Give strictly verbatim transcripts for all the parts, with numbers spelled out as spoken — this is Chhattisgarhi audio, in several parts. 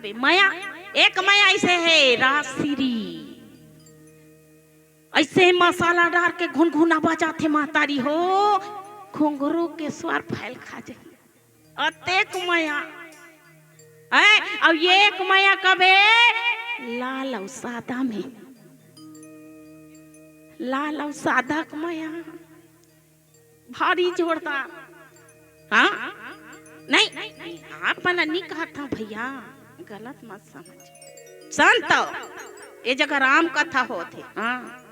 पे मया, एक मया ऐसे हे राजश्री, ऐसे मसाला डार के घुनघुना बजाथे महतारी हो, घुंघरू के स्वर फैल खा जाही। अतेक मया, हैं? अउ एक मया कबे लाल अउ सादा में, लाल अउ सादा के मया। भारी जोरदार। हाँ? नहीं, आप मन नी कहत हव भैया, गलत मत समझ। शांत हो, ये जगह राम कथा होत हे। हाँ।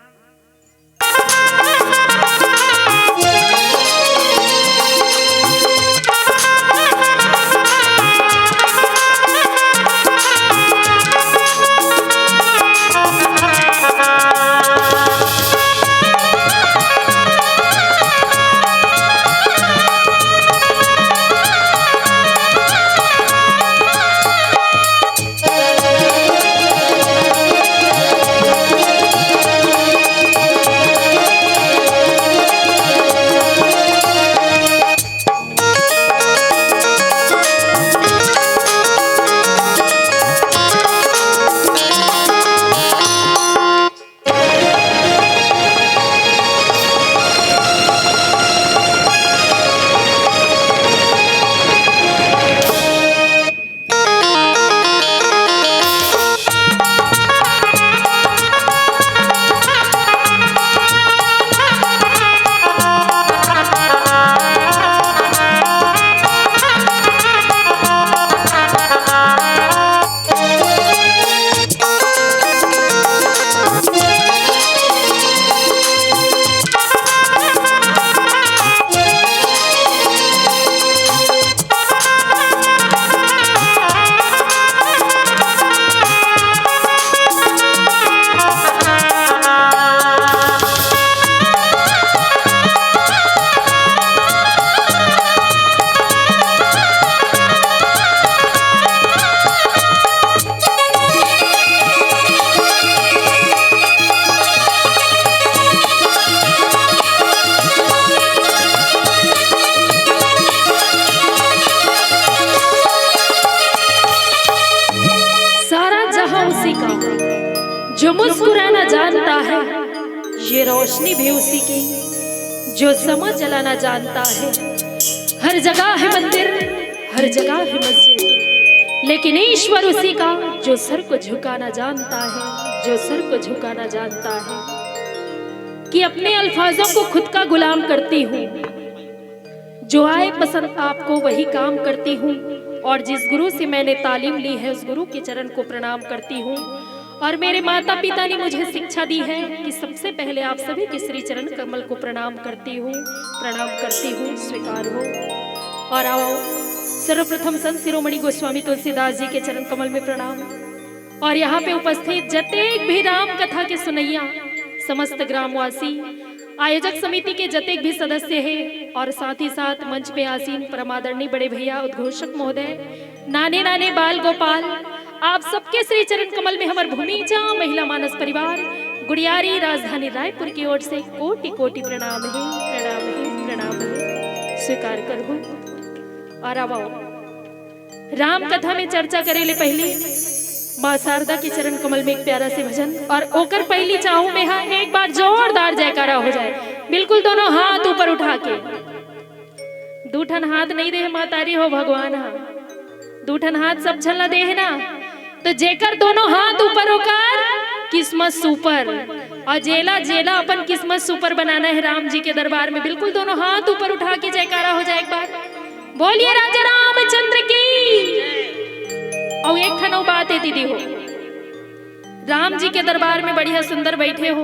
सारा जहां उसी का, जो मुस्कुराना जानता है, ये रोशनी भी उसी की, जो समा जलाना जानता है। हर जगह है मंदिर, हर जगह है मस्जिद, लेकिन ईश्वर उसी का, जो सर को झुकाना जानता है, जो सर को झुकाना जानता है। कि अपने अल्फाजों को खुद का गुलाम करती हूँ, जो आए पसंद आपको वही काम करती हूँ, और जिस गुरु से मैंने तालीम ली है उस गुरु के चरण को प्रणाम करती हूँ। और मेरे माता पिता ने मुझे शिक्षा दी है कि सबसे पहले आप सभी के श्री चरण कमल को प्रणाम करती हूँ, प्रणाम करती हूँ, स्वीकार हो। और आओ, सर्वप्रथम संत शिरोमणि गोस्वामी तुलसीदास जी के चरण कमल में प्रणाम। और यहाँ पे उपस्थित जतेक भी राम कथा के सुनैया, समस्त ग्रामवासी, आयोजक समिति के जतेक भी सदस्य हे और साथ ही साथ मंच पे आसीन परमादरणीय बड़े भैया उद्घोषक महोदय, नाने नाने बाल गोपाल, आप सबके श्री चरण कमल में हमर भूमिजा महिला मानस परिवार गुड़ियारी राजधानी रायपुर की ओर से कोटि कोटि प्रणाम हे, प्रणाम हे, प्रणाम हे। स्वीकार करहु और आवाओ। राम कथा में चर्चा करे ले पहली माँ शारदा के चरण कमल में एक प्यारा से भजन, और ओकर पहली चाहूं मैं, हाँ, एक बार जोरदार जयकारा हो जाए, बिल्कुल दोनों हाथ ऊपर उठा के। दू ठन हाथ नहीं दे हे महतारी हो भगवान हा, दू ठन हाथ सब झन ला दे हे ना। तो जेकर दोनों हाथ ऊपर, ओकर किस्मत सुपर, और जेला जेला अपन किस्मत सुपर बनाना है राम जी के दरबार में, बिल्कुल दोनों हाथ ऊपर उठा के जयकारा हो जाए एक बार। बोलिए राजा रामचंद्र की। अउ एक ठन अउ बात हे दीदी हो, राम जी के दरबार में बढ़िया सुंदर बैठे हो,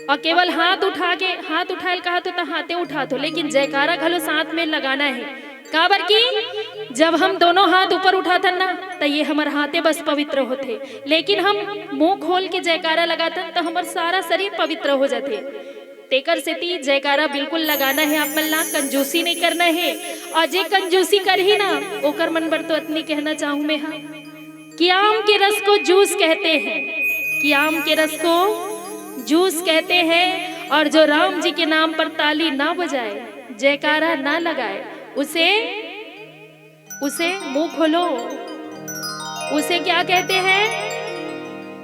और केवल हाथ उठा के, हाथ उठाए ल कहा तो, तो हाथे उठा दो, लेकिन जयकारा घलो साथ में लगाना है। काबर कि जब हम दोनों हाथ ऊपर उठाथन ना, तो ये हमर हाथे बस पवित्र होथे, लेकिन हम मुंह खोल के जयकारा लगाथन, तो हमर सारा शरीर पवित्र हो जाथे। तेकर सेती जयकारा बिल्कुल लगाना है आप मन ला, कंजूसी नहीं करना है। और जे कंजूसी करही ना, ओकर मन बर तो अतनी कहना चाहूं मैं, हाँ, कि आम के रस को जूस कहते हैं, कि आम के रस को जूस कहते हैं, और जो राम जी के नाम पर ताली ना बजाए, जयकारा ना लगाए, उसे, उसे मुंह खोलो। उसे क्या कहते हैं?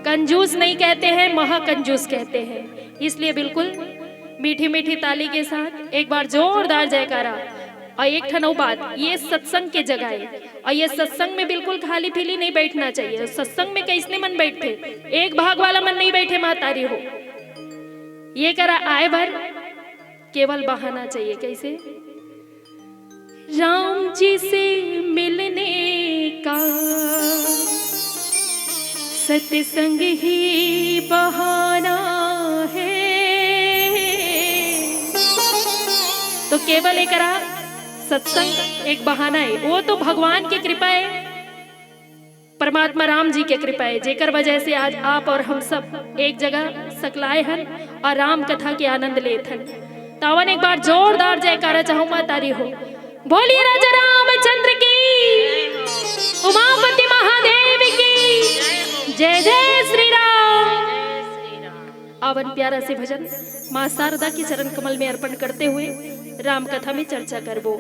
कंजूस नहीं कहते हैं, महाकंजूस कहते हैं। इसलिए बिल्कुल मीठी मीठी ताली के साथ एक बार जोरदार जयकारा। और एक ठन अउ बात, ये सत्संग के जगह है, और ये सत्संग में बिल्कुल खाली पीली नहीं बैठना चाहिए। सत्संग में कैसने मन बैठथे? एक भाग वाला मन नहीं बैठे, महतारी हो। ये करा आए बर केवल बहाना चाहिए। कैसे? राम जी से मिलने का सत्संग ही बहाना है। तो केवल एकरा सत्संग एक बहाना है, वो तो भगवान की कृपा है, परमात्मा राम जी के कृपा है, जेकर वजह से आज आप और हम सब एक जगह सकलाए हन और राम कथा के आनंद लेत हन। तावन एक बार जोरदार जयकारा चाहूं महतारी हो। बोलिए राजा रामचंद्र की, उमापति महादेव की, जय जय श्री राम। आवन प्यारा से भजन माँ शारदा के चरण कमल में अर्पण करते हुए राम कथा में चर्चा करबो।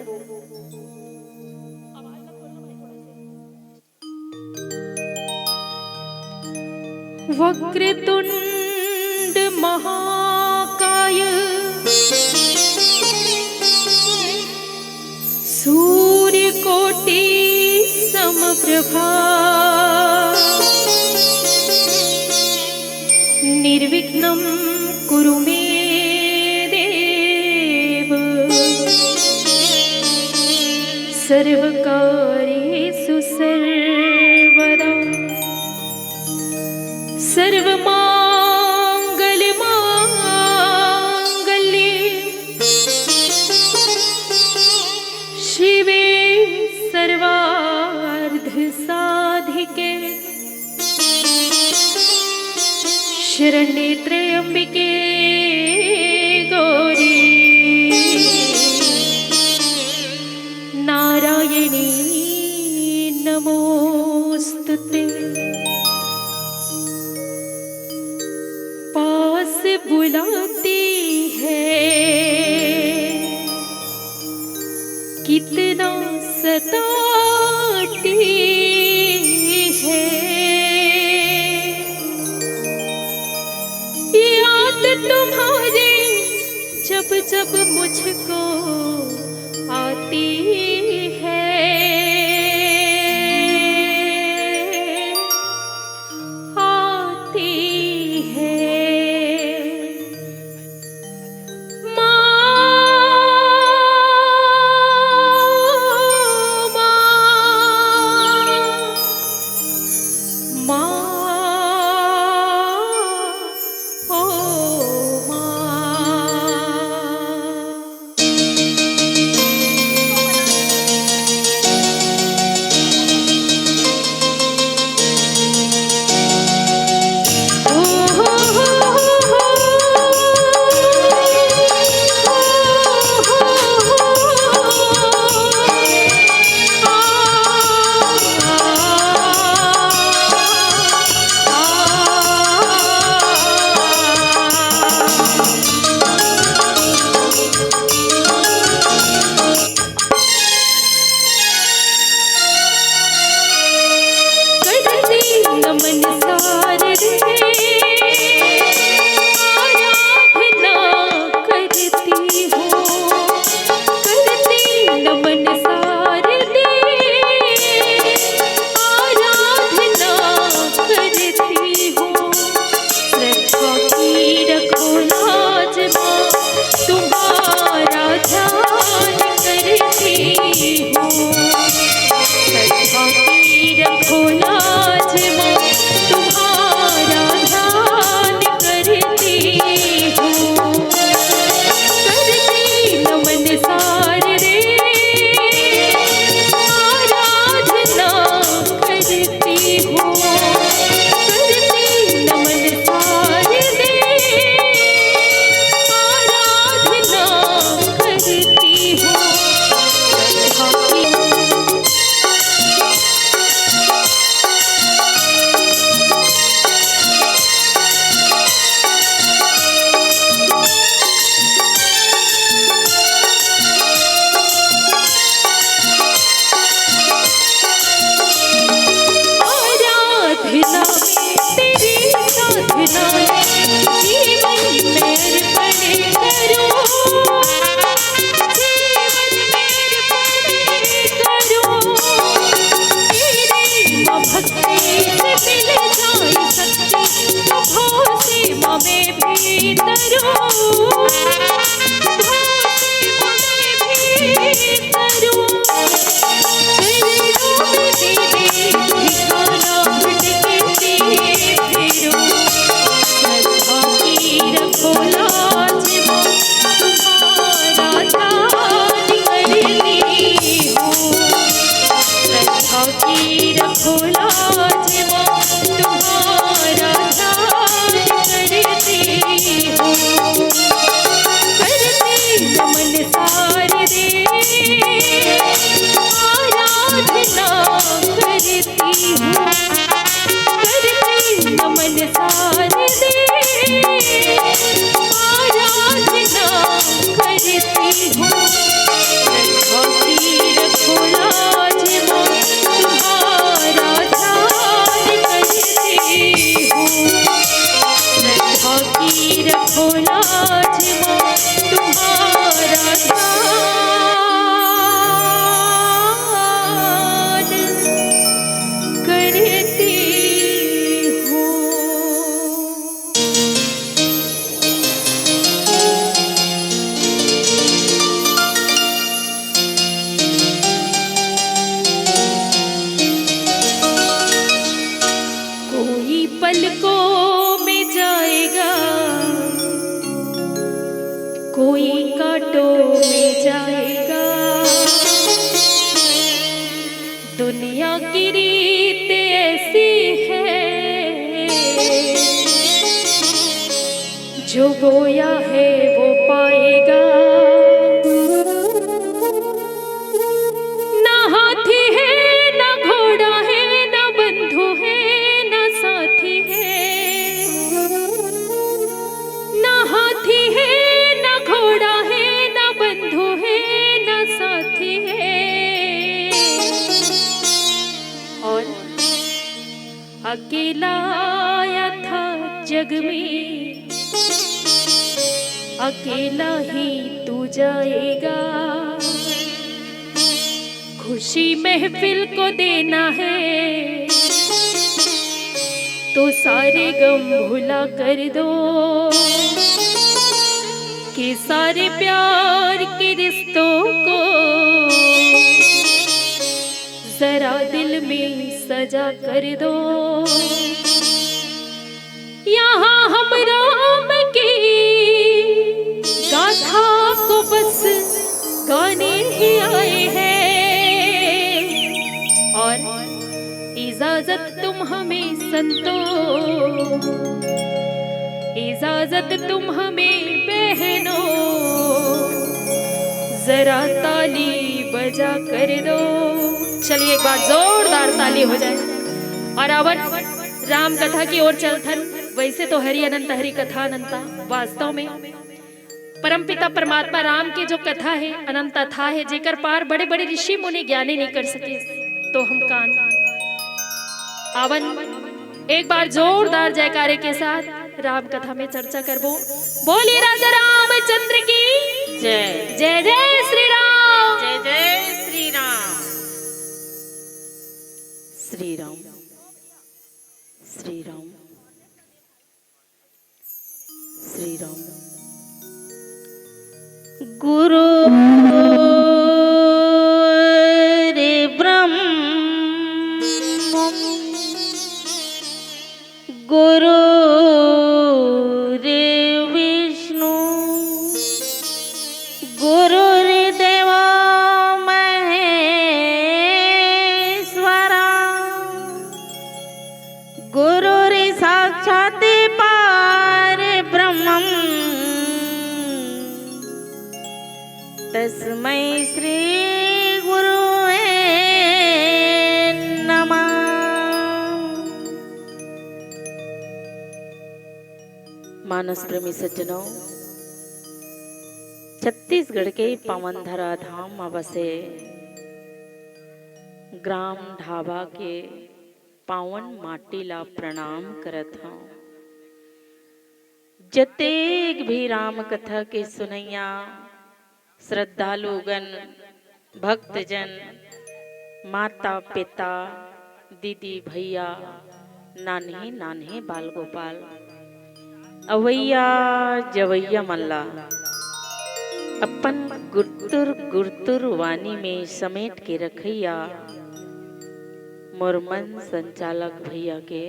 वक्रतुंड महाकाय सूर्यकोटि समप्रभा निर्विघ्नं कुरु मे देव सर्वकार्येषु सर्वदा। सर्वमंगल मांगल्ये शिवे सर्वार्धसाधिके शरण्ये त्र्यंबिके गौरी नारायणी नमोस्तुते। पास बुलाती है कितना सताती है याद तुम्हारी जब जब मुझको आती है, आती है। माँ, माँ, माँ, ओ माँ। की रीत ऐसी है, जो बोया है वो पाएगा। ना हाथी है, ना घोड़ा है, ना बंधु है, ना साथी है। ना हाथी है, ना घोड़ा है, ना बंधु है, ना साथी है। और अकेला आया था जग में, अकेला ही तू जाएगा। खुशी महफिल को देना है तो सारे गम भुला कर दो, कि सारे प्यार के रिश्तों को जरा दिल में सजा कर दो। यहाँ हम राम की गाथा को बस गाने ही आए हैं। और इजाजत तुम हमें संतों, इजाजत तुम हमें बहनों, जरा ताली बजा कर दो। चलिए, एक बार जोरदार ताली हो जाए। और अवन राम कथा की ओर चलथन। वैसे तो हरि अनंत, हरि कथा अनंता। वास्तव में परमपिता परमात्मा राम के जो कथा है, अनंत अथाह है, जेकर पार बड़े बड़े ऋषि मुनि ज्ञानी नहीं कर सके। तो हम कान अवन एक बार जोरदार जयकारे के साथ राम कथा में चर्चा करबो। बोलिए राजा रामचंद्र की जय। जय जय श्री राम। जय जय श्री राम। श्री राम, श्री राम, श्री राम। गुरु रे ब्रह्म, गुरु रे विष्णु, गुरु रे देवा महेश्वरा, गुरु रे साक्षात पार ब्रह्मम, तस्मै श्री गुरुवे नमः। मानस प्रेमी सज्जनों, छत्तीसगढ़ के पावन धरा धाम म बसे ग्राम ढाबा के पावन माटी ला प्रणाम करत हौं। जतेक भी राम कथा के सुनइया श्रद्धालुगण, भक्तजन, माता पिता, दीदी भैया, नान्हे नान्हे बाल गोपाल, अवैया जवैया मन ला अपन गुरतुर गुरतुर वाणी में समेट के रखइया मोर मन संचालक भैया के,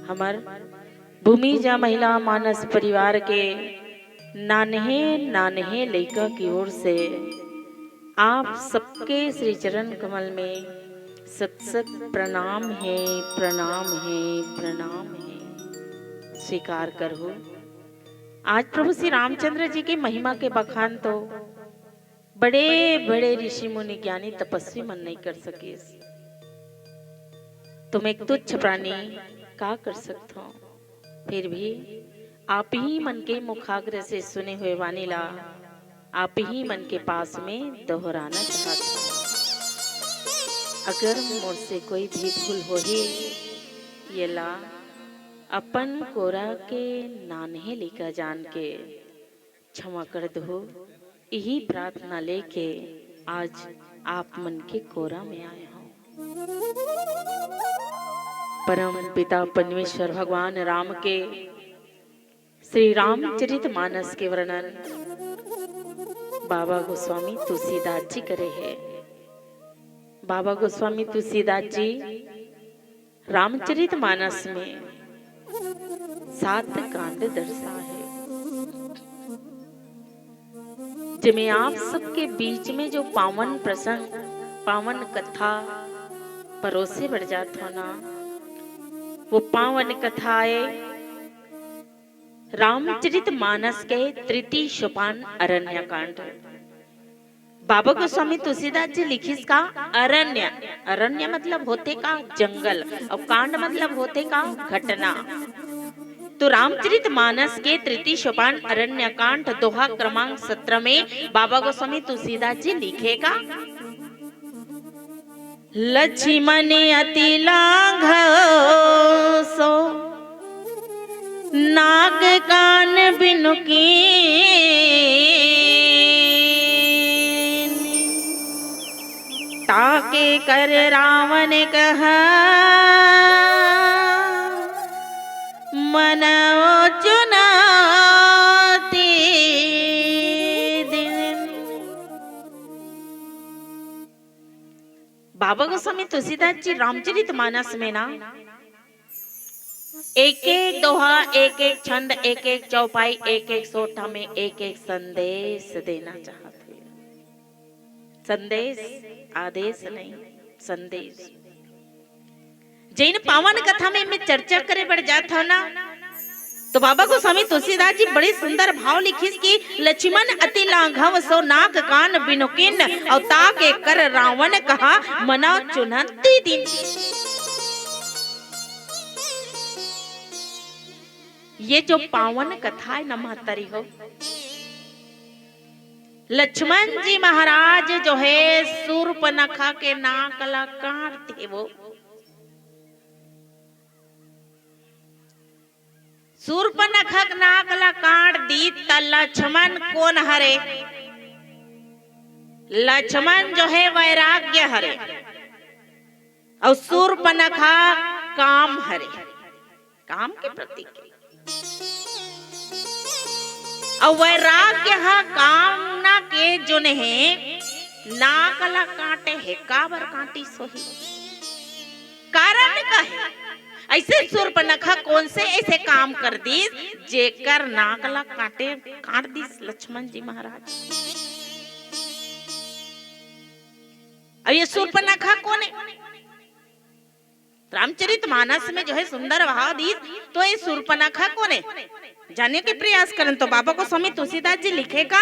हमर भूमिजा महिला मानस परिवार के नान्हे नान्हे लइका की ओर से आप सबके श्री चरण कमल में सत सत प्रणाम हे, प्रणाम हे, प्रणाम हे। स्वीकार करहु। आज प्रभु श्री रामचंद्र जी के महिमा के बखान तो बड़े बड़े ऋषि मुनि ज्ञानी तपस्वी मन नहीं कर सकिस, तो मैं एक तुच्छ प्राणी का कर सकत हौं। फिर भी आप ही मन के मुखाग्र से सुने हुए वाणी ला आप ही मन के पास में दोहराना चाहत हौं। अगर मोर से कोई भी भूल होही, येला अपन कोरा के नान्हे लइका जान के क्षमा कर दो। यही प्रार्थना लेके आज आप मन के कोरा में आए हौं। परम पिता परमेश्वर भगवान राम के श्री रामचरित मानस के वर्णन बाबा गोस्वामी तुलसीदास जी करे हे। बाबा गोस्वामी तुलसीदास जी रामचरित मानस में सात कांड दर्शा हे, जेमे आप सबके बीच में जो पावन प्रसंग, पावन कथा, परोसे बर जात हो ना, वो पावन कथा ए रामचरित मानस के तृतीय सोपान अरण्य कांड। बाबा गोस्वामी तुलसीदास जी लिखिस का अरण्य, अरण्य मतलब होथे का जंगल, अउ कांड मतलब होथे का घटना। तो रामचरित मानस के तृतीय सोपान अरण्य कांड दोहा क्रमांक सत्रह में बाबा गोस्वामी तुलसीदास जी लिखे का, लछिमन अति लाघव सो नाग कान बिनु कीन। ताके कर रावण कहा मनव चुनौती दीन। बाबा गोस्वामी तुलसीदास जी रामचरित मानस में ना एक एक दोहा, एक एक छंद, एक एक चौपाई, एक एक सोठा में एक एक संदेश देना चाहत हे। संदेश, आदेश नहीं, संदेश। जैन पावन कथा में मैं चर्चा करे बर जात हव ना, तो बाबा गोस्वामी तुलसीदास जी बड़े सुंदर भाव लिखिस कि लछिमन अति लाघव सो नाग कान बिनु कीन, अउ ताके कर रावण कहा मनव चुनौती दीन। ये जो पावन कथा हे ना महतारी हो, लक्ष्मण जी महाराज जो हे सूर्पनखा के नाक ला काट दे वो। सूर्पनखा के नाक ला काट दी त लक्ष्मण कोन हरे? लक्ष्मण जो हे वैराग्य हरे, अउ सूर्पनखा काम हरे, काम के प्रतीक हे। अउ वैराग्य ह कामना के जोन हे नाक ला काटे हे, काबर काटिस होही? कारण का हे? अइसे सूर्पनखा कोन से अइसे काम कर दिस जेकर नाक ला काटे, काट दिस लक्ष्मण जी महाराज? अउ ये सूर्पनखा कोन हे? रामचरित मानस में जो हे सुंदर भाव दिस, तो ये सूर्पनखा कोन हे? जाने के प्रयास करन तो बाबा गोस्वामी तुलसीदास जी लिखे का,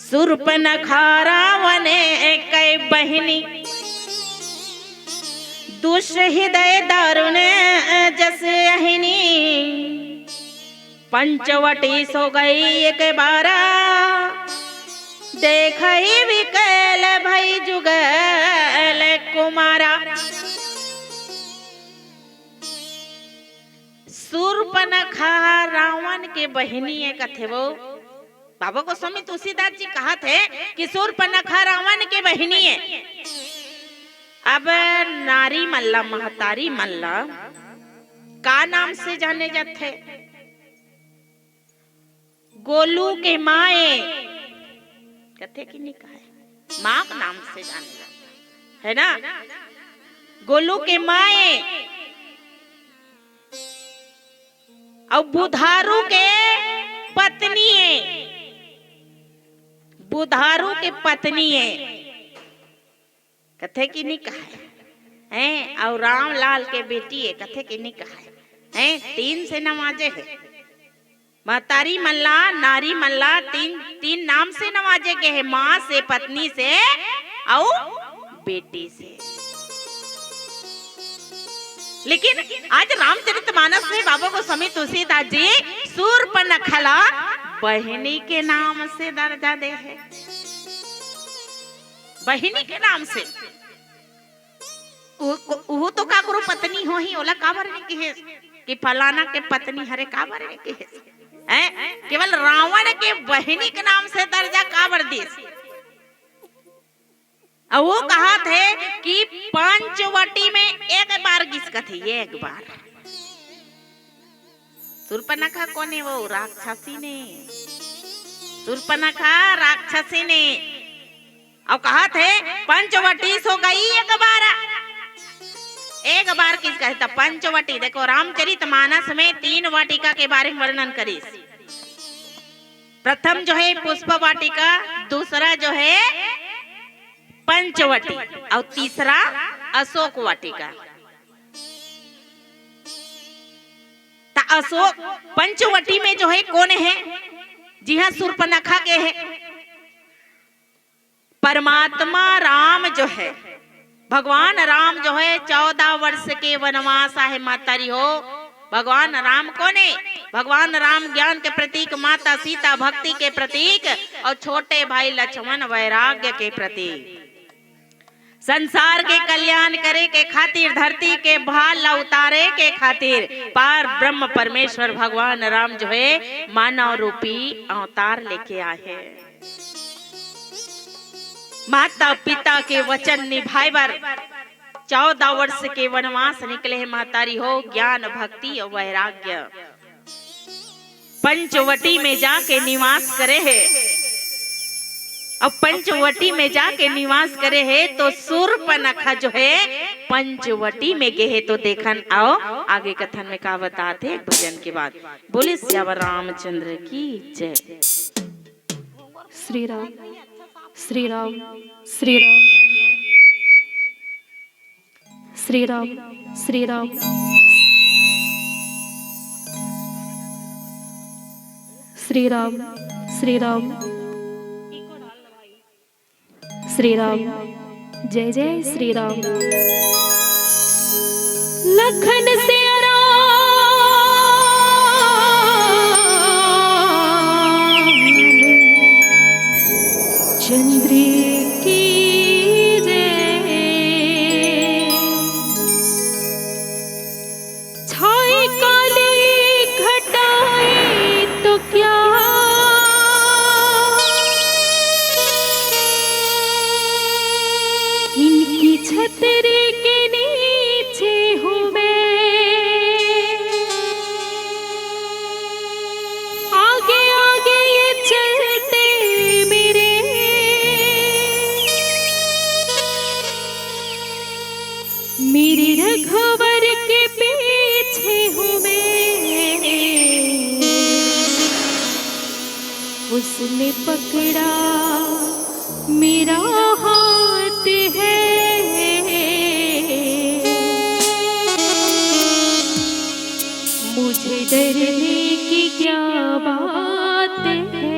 सूर्पनखा रावण कै बहिनी, दुष्ट हृदय दारुण जस अहिनी। पंचवटी सो गई एक बारा, देखहि विकल भई जुगल कुमारा। सूर्पनखा रावण के बहिनी हे कथे वो। बाबा गोस्वामी तुलसीदास जी कहत हे कि सूर्पनखा रावण के बहिनी हे। अब नारी मन ला, महतारी मन ला का नाम से जाने जाथे? गोलू के माए, कथे कि नहीं कहे, माँ के नाम से जाने जाथे, है ना? गोलू के माए, अउ बुधारू के पत्नी हे, बुधारू के पत्नी हे, कथे कि नहीं कहे, हैं? अउ रामलाल के बेटी हे, कथे कि नहीं कहे, हैं? तीन से नवाजे हे। महतारी मन ला, नारी मन ला तीन, तीन नाम से नवाजे गे हे, माँ से, पत्नी से, अउ बेटी से। लेकिन आज रामचरित मानस में बाबा गोस्वामी तुलसीदास जी सूर्पनखा ला बहिनी के नाम से दर्जा दे हे, बहिनी के नाम से। उ-, उ-, उहू तो काकरो पत्नी होही, ओला काबर नहीं कहे कि फलाना के पत्नी हरे, काबर नहीं कहे? हैं? केवल रावण के बहिनी के नाम से दर्जा काबर दिस? अउ वो कहत हे कि पंचवटी में एक बार गिस कथे, एक बार। सूर्पनखा कोन हे वो? राक्षसी ने। सूर्पनखा राक्षसी ने। अउ कहत हे, पंचवटी सो गई एक बार। एक बार किस कहे त पंचवटी। देखो, रामचरित मानस में तीन वाटिका के बारे में वर्णन करिस। प्रथम जो हे पुष्प वाटिका, दूसरा जो हे पंचवटी, अउ तीसरा अशोक वाटिका। त अशोक पंचवटी में जो है कोन हे, जिहां सूर्पनखा गे हे? परमात्मा राम जो है, भगवान राम जो है, चौदह वर्ष के वनवास आहे मातारी हो। भगवान राम कोन हे? भगवान राम ज्ञान के प्रतीक, माता सीता भक्ति के प्रतीक, अउ छोटे भाई लक्ष्मण वैराग्य के प्रतीक। संसार के कल्याण करे के खातिर, धरती के भार ला उतारे के खातिर पार ब्रह्म परमेश्वर भगवान राम जो है, मानव रूपी अवतार लेके आए हे। माता पिता के वचन निभाए बर चौदह वर्ष के वनवास निकले हे महतारी हो, ज्ञान, भक्ति अउ वैराग्य। पंचवटी में जाके निवास करे हे। अब पंचवटी में जाके निवास करे हे तो सूर्पनखा जो है पंचवटी में गे हे। तो देखन आओ आगे कथन में का बतात हे एक भजन के बाद। बोले सियावर रामचंद्र की जय। श्री राम, श्री राम, श्री राम, श्री राम, श्री राम, श्री राम, श्री राम, श्री राम, जय जय श्री राम। लखन से राम चंद्र की जय। छाई काली घटाएं तो क्या इनकी छतरी के नीचे हूँ मैं। आगे आगे ये चलते मेरे, मेरे रघुवर के पीछे हूँ मैं। उसने पकड़ा मेरा हाथ है, मुझे डरने की क्या बात है।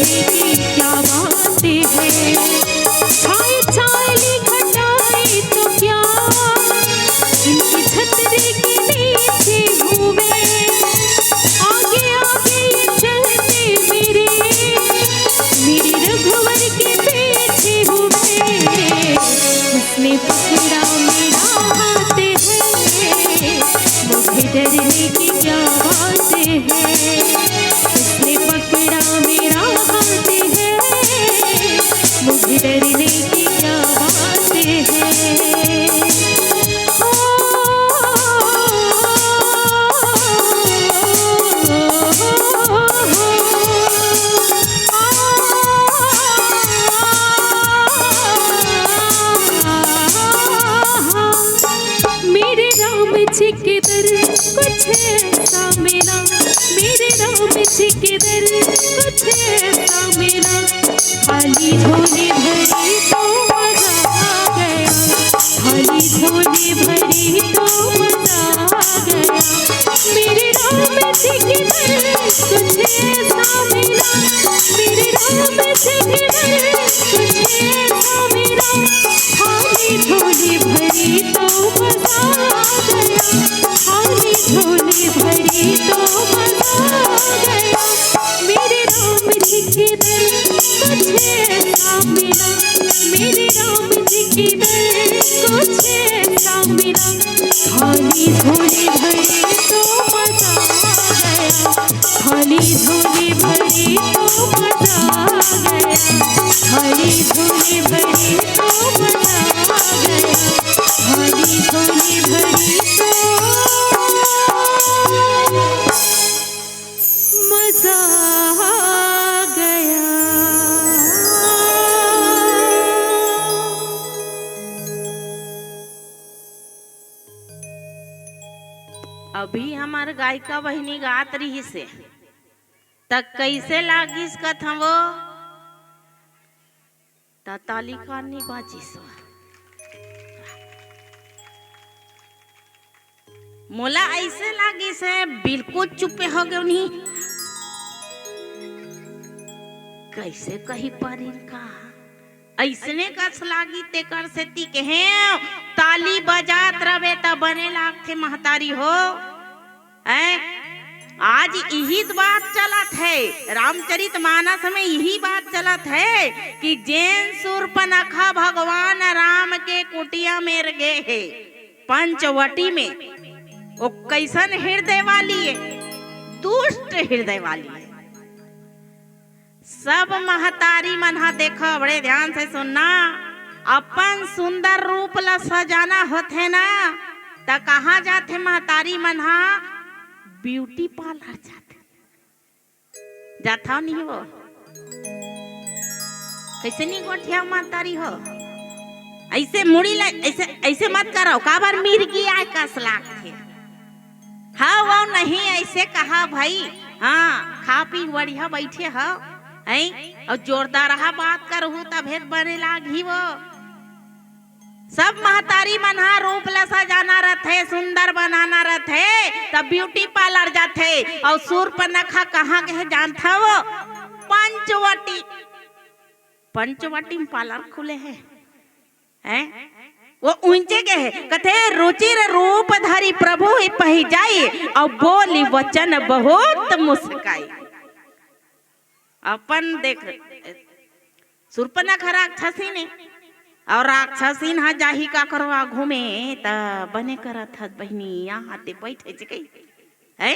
की क्या बात है। छाई छाई घटाए तो क्या, इनकी छतरी के नीचे हूँ मैं। आगे आगे ये चलते मेरे, मेरे रघुवर के पीछे हूँ मैं। उसने पकड़ा मेरा हाथ है, मुझे डरने की क्या बात है। उसने पकड़ा मेरा हाथ है, मुझे डरने की क्या बात है। ओ, मेरे राम जी के दर कुछ ऐसा मिला, मेरे राम जी के दर कुछ ऐसा मिला। खाली झोली भरी तो मजा आ गया, खाली झोली भरी तो मजा आ गया। मेरे राम जी के दर कुछ ऐसा मिला, मेरे राम जी के दर कुछ ऐसा मिला। खाली झोली भरी तो मजा आ गया, खाली झोली भरी तो मजा आ गया। मेरे राम जी के दर कुछ ऐसा मिला, मेरे राम जी के दर कुछ ऐसा मिला। खाली झोली भरी तो मजा आ गया, खाली झोली भरी तो मजा आ गया, खाली झोली भरी तो मजा आ गया, खाली झोली भरी तो मजा आ गया। अभी हमर गायिका बहिनी गात रिहिस हे, त कइसे लागिस कथंव? त ताली कान नइ बाजिस। मोला अइसे लागिस हे, बिल्कुल चुप्पे हो गेंव नहीं। कइसे कहि पारिन का? अइसने कस लागी, तेकर सेती कहेंव, ताली बजात रबे त बने लागथे महतारी हो। हैं? आज इही त बात चलत हे, रामचरित मानस में इही बात चलत हे कि जेन सूर्पनखा भगवान राम के कुटिया मेर गे हे, पंचवटी में, ओ कइसन हृदय वाली हे? दुष्ट हृदय वाली हे। सब महतारी मन ह, देखो, बड़े ध्यान से सुनना, अपन सुंदर रूप ल सजाना होथे ना, त कहाँ जाथे महतारी मन ह? ब्यूटी पार्लर जाथे। जाथव नहीं वो? कइसे नहीं गोठिया महतारी हो? अइसे मुड़ी ला, अइसे, अइसे मत करव, काबर मिर्गी आय कस लागथे। हाँ, वो नहीं, अइसे कहा भाई। हाँ, खा पी बढ़िया बइठे हव, हैं? अउ जोरदारहा बात करहू, तभे त बने लागही वो। सब महतारी मन ह रूप ल सजाना रथे, सुंदर बनाना रथे, त ब्यूटी पार्लर जाथे। अउ सूर्पनखा कहाँ गे हे जानथव? पंचवटी। पंचवटी में पार्लर खुले हे। हैं? वो उइंचे गे हे, कथे, "रुचिर रूप धरि प्रभु ही पहि जाई, अउ बोली वचन बहुत मुस्काई।" अपन देख, सूर्पनखा राक्षसीन ए, अउ राक्षसीन ह जाही काकरो आघू में, त बने करत हस बहिनी, यहाँ ते बइठे जगह। हैं?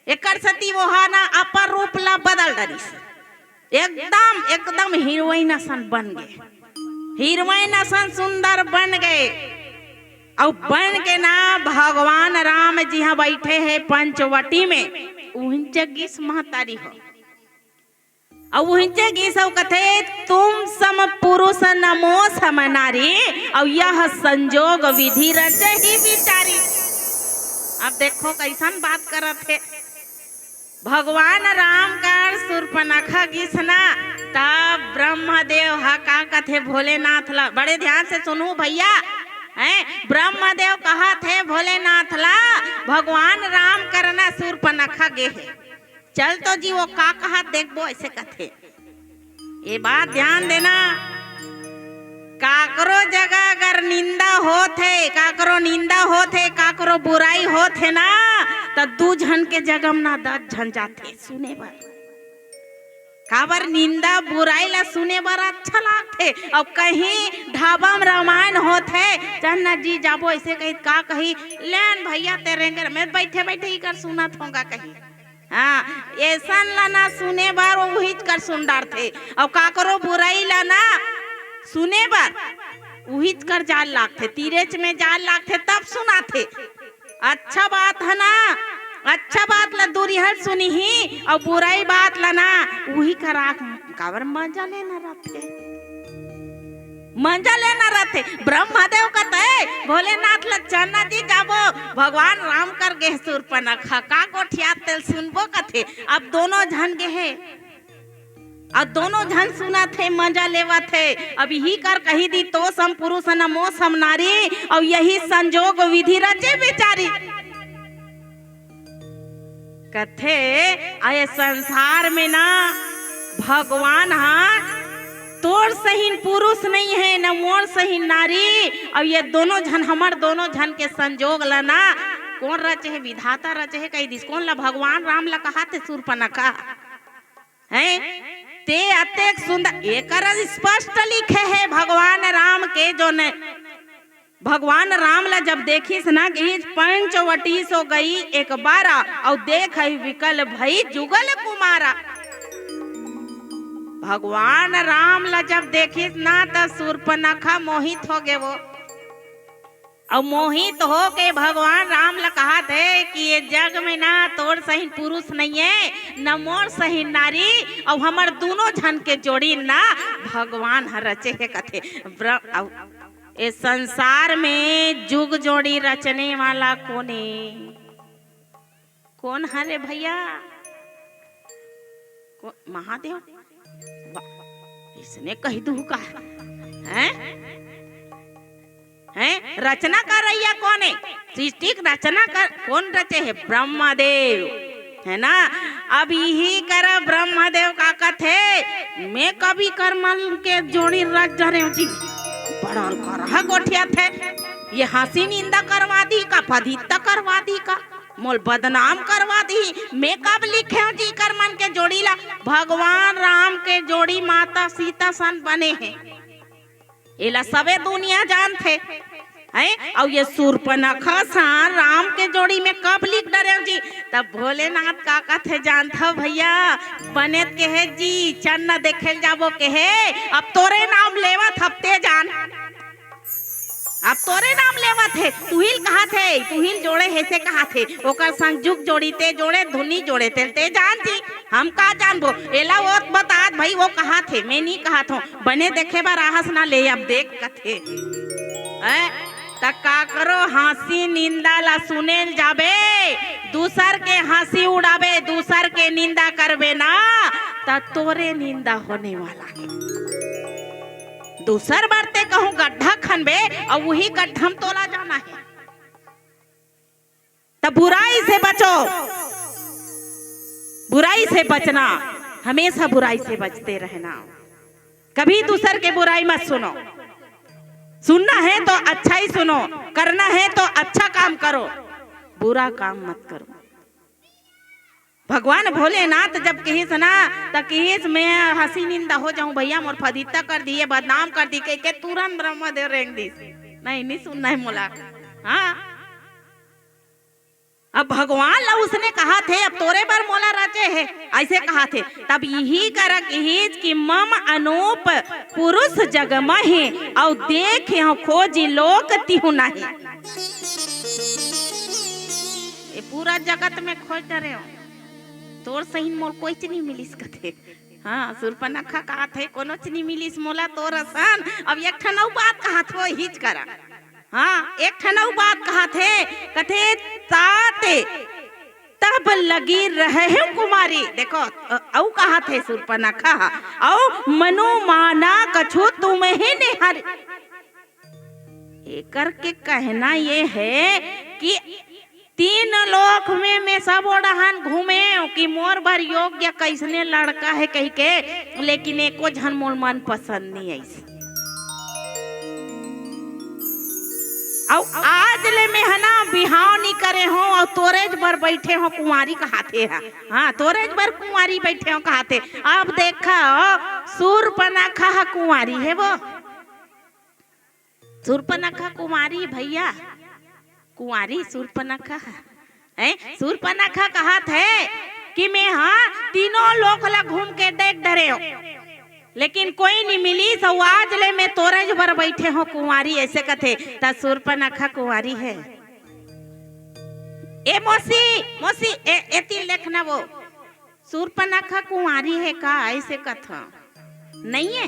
एकर सेती वो ह ना अपन रूप ला बदल डरिस, एकदम, एकदम हीरोइन असन बन गे, हीरोइन असन सुंदर बन गे। अउ बन के ना भगवान राम जी ह बइठे हे पंचवटी में, उहिंचे गिस महतारी हो। अउ उहिंचे गिस अउ कथे, "तुम सम पुरुष न मो सम नारी, अउ यह संजोग विधि रचहि विचारी।" अब देखो कइसन बात करत हे। भगवान राम कर सूर्पनखा गिस ना, तब ब्रह्मदेव ह का कथे भोलेनाथ ला, बड़े ध्यान से सुनहू भइया, हैं? ब्रह्मदेव कहत हे भोलेनाथ ला, भगवान राम कर ना सूर्पनखा गे हे। चल तो जी, वो का कहा देखबो, ऐसे कथे। ये बात ध्यान देना, काकरो जगह अगर निंदा होत हे, काकरो निंदा होत हे, काकरो बुराई होत हे ना, त दू झन के जगह म ना दस झन जाथे सुने बर। काबर निंदा बुराई ला सुने बर अच्छा लागथे। अउ कहीं ढाबा म रामायण होत हे, चल ना जी जाबो, ऐसे कही का कही, लेन भैया ते रेंगे में बैठे बैठे ही कर सुनत होगा कही। हाँ, ऐसन ला ना सुने बर उहीच कर सुन डारथे, अउ काकरो बुराई ला ना सुने बर उहीच कर जाल लागथे, तीरेच में जाल लागथे तब सुनाथे। अच्छा बात है ना, अच्छा बात ला दूरिहर सुनिही, अउ बुराई बात ला ना उही कर आँख काबर मजा लेना रहथे। मजा लेना रहथे। ब्रह्मदेव कथे, "भोलेनाथ ल चन्ना जी जाबो, भगवान राम कर गेह सूर्पनखा, का गोठियात तेल सुनबो," कथे। अब दोनों झन गेहे, अब दोनों झन सुनत हे, मजा लेवत हे। अब इही कर कही दी, "तो सम पुरुष न मो सम नारी," अउ यही संजोग विधि रचे बिचारी। कथे, "अये संसार में ना भगवान हा तोर सहीन पुरुष नहीं है, न मोर सहीन नारी, अउ ये दोनों झन, हमर दोनों झन के संजोग ला ना कोन रचे हे? विधाता रचे हे," कही दिस। कोन ला? भगवान राम ला कहाथे सूर्पनखा। हैं? ते अतेक सुंदर, एकर स्पष्ट लिखे हे भगवान राम के, जो ने भगवान राम ला जब देखिस ना, कहिस, "पंचवटी सो गई एक बारा, अउ देख ही विकल भई जुगल कुमारा।" भगवान राम ला जब देखिस ना, त सूर्पनखा मोहित हो गे वो। अउ मोहित हो के भगवान राम ला कहाथे कि ये जग में ना तोर सही पुरुष नहीं है, न मोर सही नारी, अउ हमर दोनों झन के जोड़ी ना भगवान ह रचे हे कथे। ब्र-, अउ ए संसार में जुग जोड़ी रचने वाला कोन ए? कोन हरे भैया? को-, महादेव? वाह, इसने कही दू का? हैं? हैं? रचना करइया कोन ए? सृष्टि के रचना कर, कोन रचे हे? ब्रह्मदेव। है ना? अब इही कर ब्रह्मदेव का कथे, "मैं कवि कर मन के जोड़ी रच डरेंव जी।" बड़ा अलकरहा गोठियाथे। ये हँसी निंदा करवा दी का, फदित्ता करवा दी का, मोल बदनाम करवा दी। मैं कब लिखेंव जी कर मन के जोड़ी ला? भगवान राम के जोड़ी माता सीता सन बने हे। एला सबे दुनिया जानथे, हैं? अउ ये सूर्पनखा सन राम के जोड़ी में कब लिख डरेंव जी? तब भोलेनाथ का कथे जानथव भैया, बने त केहे जी, चन्ना देखे ल जाबो केहे, अब तोरे नाम लेवत हफ्ते जान, अब तोरे नाम लेवत हे, तुहिल कहाथे, तुहिल जोड़े हे से कहाथे, ओकर संग जुग जोड़ी ते जोड़े, धुनी जोड़े तेल ते जान जी। हम का जानबो? एला वो बतात भाई, वो कहाथे, मैं नी कहाथों। बने देखे बर आहस ना ले, अब देख कथे। हैं? त काकरो हँसी निंदा ला सुने ल जाबे, दूसर के हँसी उड़ाबे, दूसर के निंदा करबे ना, त तोरे निंदा होने वाला हे। दूसर बर ते कहूँ गड्ढा खनबे, अउ उही गड्ढा म तोला जाना हे। त बुराई से बचो, बुराई से बचना, हमेशा बुराई से बचते रहना। कभी दूसर के बुराई मत सुनो। सुनना है तो अच्छा ही सुनो, करना है तो अच्छा काम करो, बुरा काम मत करो। भगवान भोलेनाथ जब किहिस ना, त किहिस, "मैं हँसी निंदा हो जाहूँ भैया, मोर फदित्ता कर दिए, बदनाम कर दी," कहिके तुरंत ब्रह्मदेव रेंग दिस। नहीं, नहीं सुनना है मोला। हाँ, अब भगवान ला उसने कहाथे, "अब तोरे बर मोला रचे हे," ऐसे कहाथे। तब इही कर किहिस कि "मम अनूप पुरुष जग महे, अउ देखे हो खोजी लोक तिहु नाही।" ये पूरा जगत में खोज डरेंव, तोर सहीन मोर कोईच नहीं मिलिस कथे। हाँ, सूर्पनखा कहाथे, "कोनोच नहीं मिलिस मोला तोर असन।" अब एक ठन अउ बात कहाथे, हिच करा। हाँ, एक ठन अउ बात कहाथे, कथे, "तात तब लगी रहे कुमारी।" देखो, अ-, अउ कहाथे सूर्पनखा, "अउ मनु माना कछु तुम ही निहारी।" एकर के कहना ये है कि तीन लोक में मैं सब ओड़हन घूमेंव कि मोर बर योग्य कइसने लड़का हे कहिके, लेकिन एको झन मोर मन पसंद नइ आइस। अउ आज ले मैं ह ना बिहाव नइ करे हों, अउ तोरेच बर बइठे हों कुंवारी कहाथे ह। हाँ, तोरेच बर कुंवारी बइठे हों कहाथे। अब देखा, सूर्पनखा ह कुंवारी हे वो। सूर्पनखा कुंवारी भइया, कुंवारी सूर्पनखा ह। हैं? सूर्पनखा कहत हे कि मैं ह तीनों लोक ला घूम के देख डरेंव, लेकिन कोई नइ मिलिस, अउ आज ले मैं तोरेच बर बइठे हों कुंवारी, अइसे कथे। त सूर्पनखा कुंवारी हे। ए मौसी, मौसी, ए, एती देख ना वो। सूर्पनखा कुंवारी हे का? अइसे कथव। नइ हे।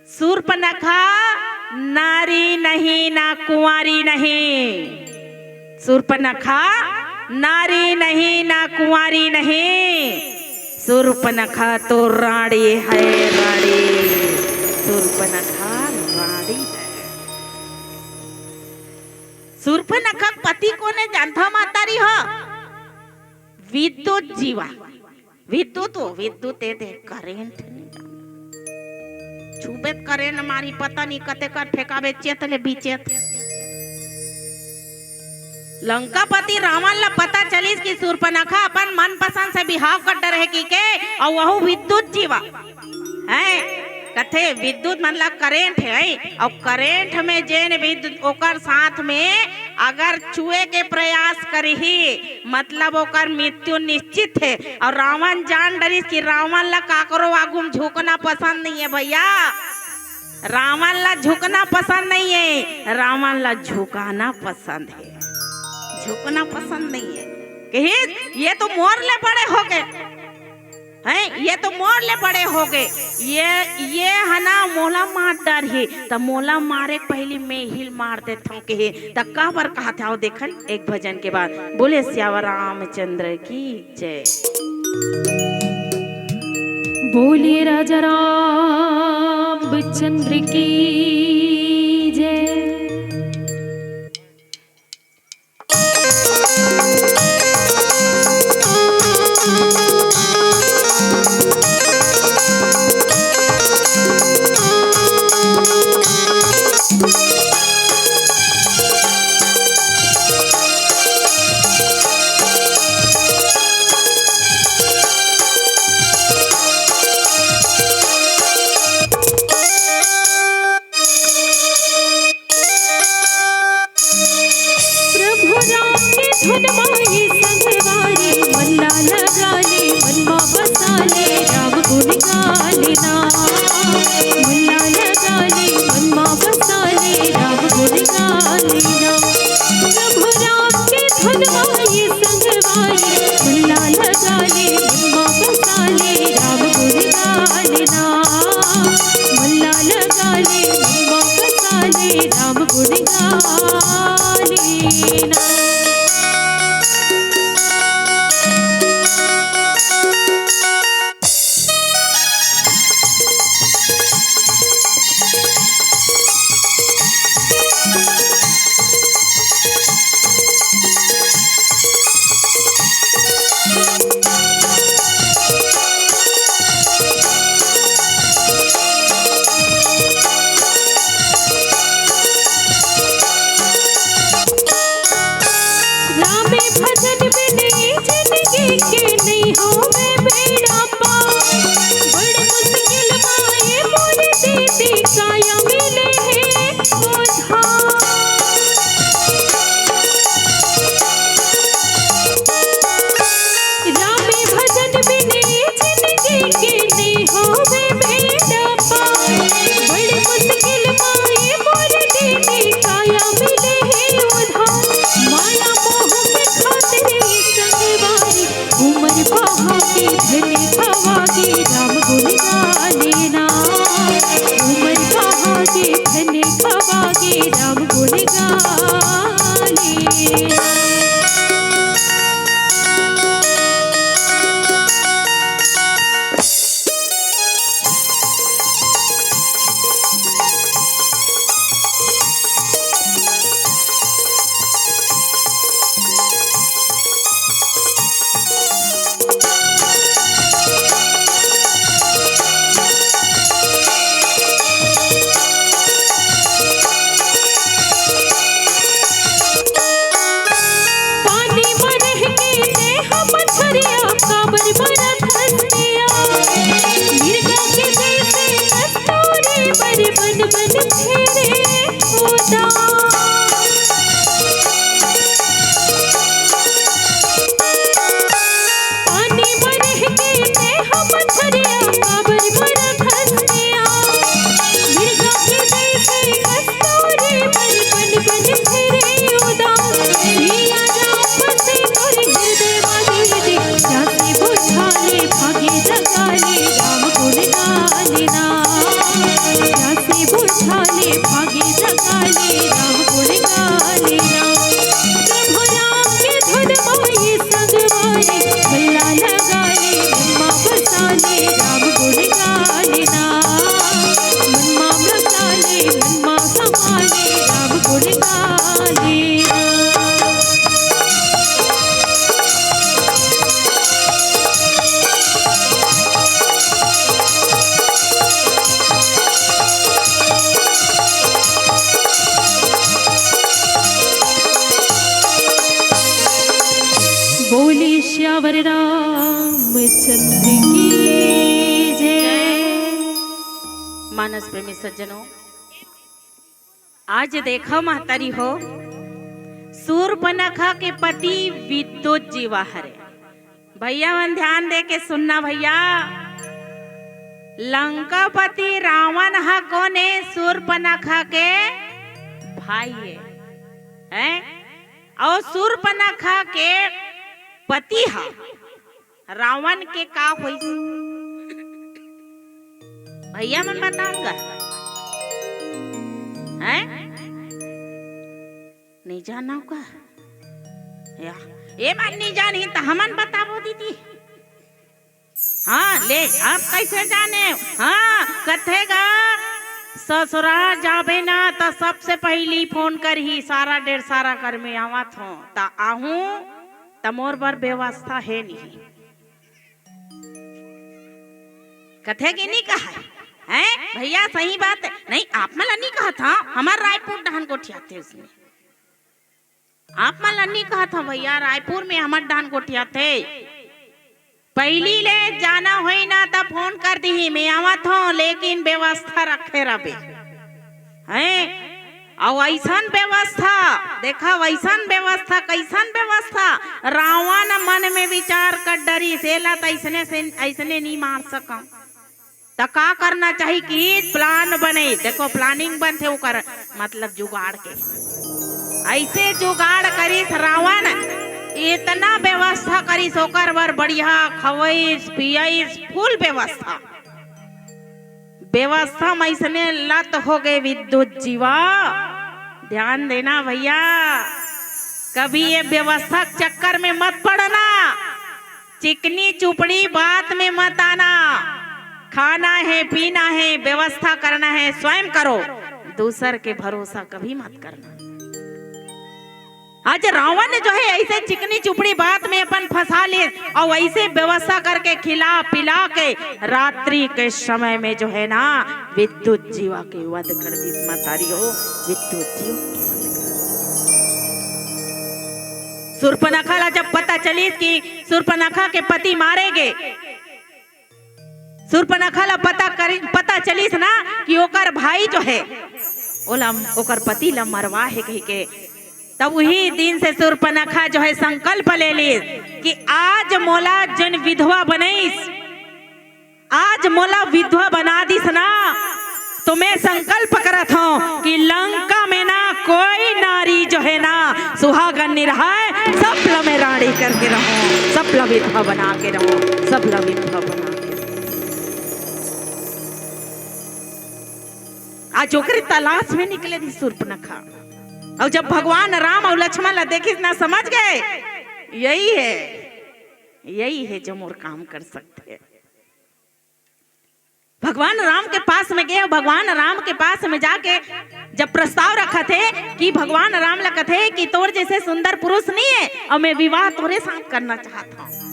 सूर्पनखा नारी नहीं ना कुंवारी नहीं। सूर्पनखा नारी नहीं ना कुंवारी नहीं। सूर्पनखा तो रांड़ी हे, रांड़ी। सूर्पनखा रांड़ी हे। सूर्पनखा के पति कोन हे जानथव महतारी हो? विद्युत जीवा। विद्युत, वो विद्युत ए दे, करंट नइ जाने। छूबे त करंट मारही, पता नइ कते कर फेंकाबे चेत ले बिचेत। लंकापति रावण ला पता चलिस कि सूर्पनखा अपन मनपसंद से बिहाव कर डरे हे कहिके, अउ वहू विद्युत जीवा। हैं? कथे विद्युत मतलब करंट हे, हैं? अउ करंट में जेन विद्युत ओकर साथ में अगर छुए के प्रयास करही, मतलब ओकर मृत्यु निश्चित हे। अउ रावण जान डरिस कि रावण ला काकरो आगू में झुकना पसंद नइ हे भइया। रावण ला झुकना पसंद नइ हे, रावण ला झुकाना पसंद हे। झुकना पसंद नइ हे। कहिस, ये तो मोर ले बड़े होगे। हैं, ये तो मोर ले बड़े होगे, ये, ये ह ना मोला मार डरही, त मोला मारे के पहिली मैं इही ल मार देथंव कहे, त काबर कहत हे, देखन एक भजन के बाद। बोले सियावर रामचंद्र की जय। बोले राजा रामचंद्र की जय। प्रभु राम के धुन माही संगवारी, मन ला लगा ले, मन मा बसा ले, राम गुण गा लेना। मन ला लगा ले, मन मा बसा ले, राम गुण गा लेना। प्रभु राम के धुन माही संगवारी, मन ला लगा ले, मन मा बसा ले, राम गुण गा लेना। मन ला लगा ले, मन मा बसा ले, राम गुण गा लेना। मानस प्रेमी सज्जनों, आज देखा महतारी हो, सूर्पनखा के पति विद्युत जीवा हरे। भैया मन ध्यान दे के सुनना भैया, लंकापति रावण ह कोन ए? सूर्पनखा के भाई ए, हैं? अउ सूर्पनखा के पति ह रावण के का होइस? भैया मन बताओ गा, हैं? नहीं जानव का? या, ए मन नहीं जानही त हमन बताबो दीदी। हाँ, ले, आप कैसे जाने? हाँ, कथे गा, ससुरा जाबे ना त सबसे पहली फोन करही, सारा डेढ़ सारा कर में आवत हों, त आहूं, त मोर बर व्यवस्था हे नहीं। कथे कि नहीं कहा? हैं? भैया, सही बात है। नहीं, आप मन ला नहीं कहत हंव, हमर रायपुर डहन गोठियाथे उसने। आप मन ला नहीं कहत हंव भैया, रायपुर में हमर डहन गोठियाथे। पहली ले जाना होई ना त फोन कर दिही, मैं आवत हों, लेकिन व्यवस्था रखे रबे। हैं? अउ अइसन व्यवस्था, देखा, वैसन व्यवस्था, कैसन व्यवस्था? रावण मन में विचार कर डरिस, एला त अइसने से, अइसने नहीं मार सकंव। त का करना चाही कि plan बने, देखो, planning बनथे ओकर, मतलब जुगाड़ के। अइसे जुगाड़ करिस रावण, इतना व्यवस्था करिस ओकर बर, बढ़िया खवइस, पियइस, full व्यवस्था। व्यवस्था में अइसने लत हो गे विद्युत जीवा। ध्यान देना भैया, कभी ये व्यवस्था के चक्कर में मत पड़ना, चिकनी चुपड़ी बात में मत आना। खाना है, पीना है, व्यवस्था करना है, स्वयं करो, दूसर के भरोसा कभी मत करना। आज रावण जो है अइसे चिकनी चुपड़ी बात में अपन फंसा ले अउ अइसे व्यवस्था करके खिला पिला के रात्रि के समय में जो है ना विद्युत जीवा के वध कर दिस महतारी हो, विद्युत जीवा के वध कर दिस। सूर्पनखा ला जब पता चलिस कि सूर्पनखा के पति मारे गे, सूर्पनखा ला पता करी, पता चलिस ना कि ओकर भाई जो है, ओला, ओकर पति ला मरवा हे कहिके, तब उही दिन से सूर्पनखा जो है संकल्प ले लीस कि आज मोला जन विधवा बनइस, आज मोला विधवा बना दिस ना, तो मैं संकल्प करत हंव कि लंका में ना कोई नारी जो है ना सुहागन नहीं रहय, सब ला मैं रानी करके रहूं, सब ला विधवा बना के रहूं, सब ला विधवा बना के रहूं। आज ओकरे तलाश में निकले रहिस सूर्पनखा। अउ जब भगवान राम अउ लक्ष्मण ला देखिस ना, समझ गे, यही है, यही है जो मोर काम कर सकथे। भगवान राम के पास में गे, भगवान राम के पास में जाके जब प्रस्ताव रखथे कि भगवान राम ला कथे कि तोर जइसे सुंदर पुरुष नहीं है अउ मैं विवाह तोरे साथ करना चाहत हंव।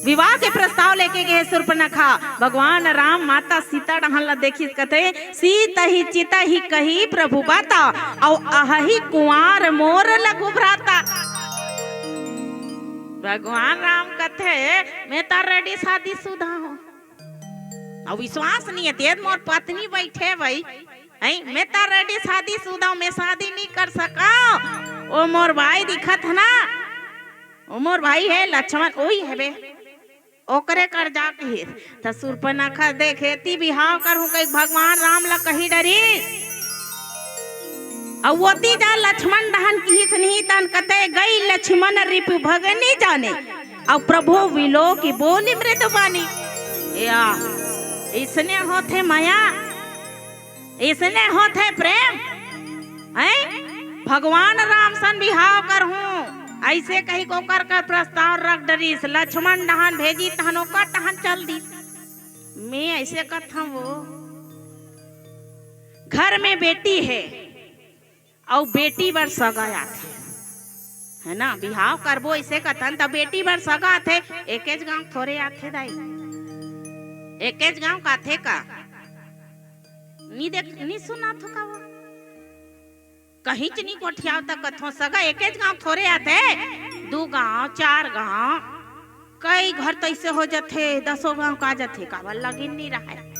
विवाह के प्रस्ताव लेके गे सूर्पनखा, भगवान राम माता सीता डहन ला देखिस, कथे, "सीतहि चितहि कही प्रभु बाता, अउ अहहि कुंवार मोर लघु भ्राता।" भगवान राम कथे, "मैं त already शादीशुदा हंव।" अउ विश्वास नहीं हे, तेज मोर पत्नी बइठे भाई, हैं, मैं त already शादीशुदा हंव, मैं शादी नहीं कर सकंव। ओ मोर भाई दिखत हे ना, ओ मोर भाई हे लक्ष्मण, ओही हवे, ओकरे कर जाके हे। त सूर्पनखा देखे ती बिहाव करहूं कहिके भगवान राम ला कहि डरिस। अउ ओती जा लक्ष्मण डहन किहिस नहीं तहन कथे, "गई लक्ष्मण रिपु भगनी जाने, अउ प्रभु विलोकि बोली मृदु बानी।" या, इसने होथे मया, इसने होथे प्रेम, हैं? भगवान राम सन बिहाव करहूं, अइसे कहिके ओकर कर प्रस्ताव रख डरिस। लक्ष्मण डहन भेजिस तहन ओकर डहन चल दिस। मैं अइसे कथंव, वो घर में बेटी हे, अउ बेटी बर सगा आथे, है ना? बिहाव करबो अइसे कथन त बेटी बर सगा आथे, एकेच गांव थोरे आथे दाई, एकेच गांव का आथे का? नी देख, नी सुनत हो का वो? कहींच नी गोठियाव त कथों सगा एकेच गांव थोरे आथे, दू गांव, चार गांव, कई घर तइसे हो जाथे, दसों गांव का जाथे, काबर लगिन नी रहय।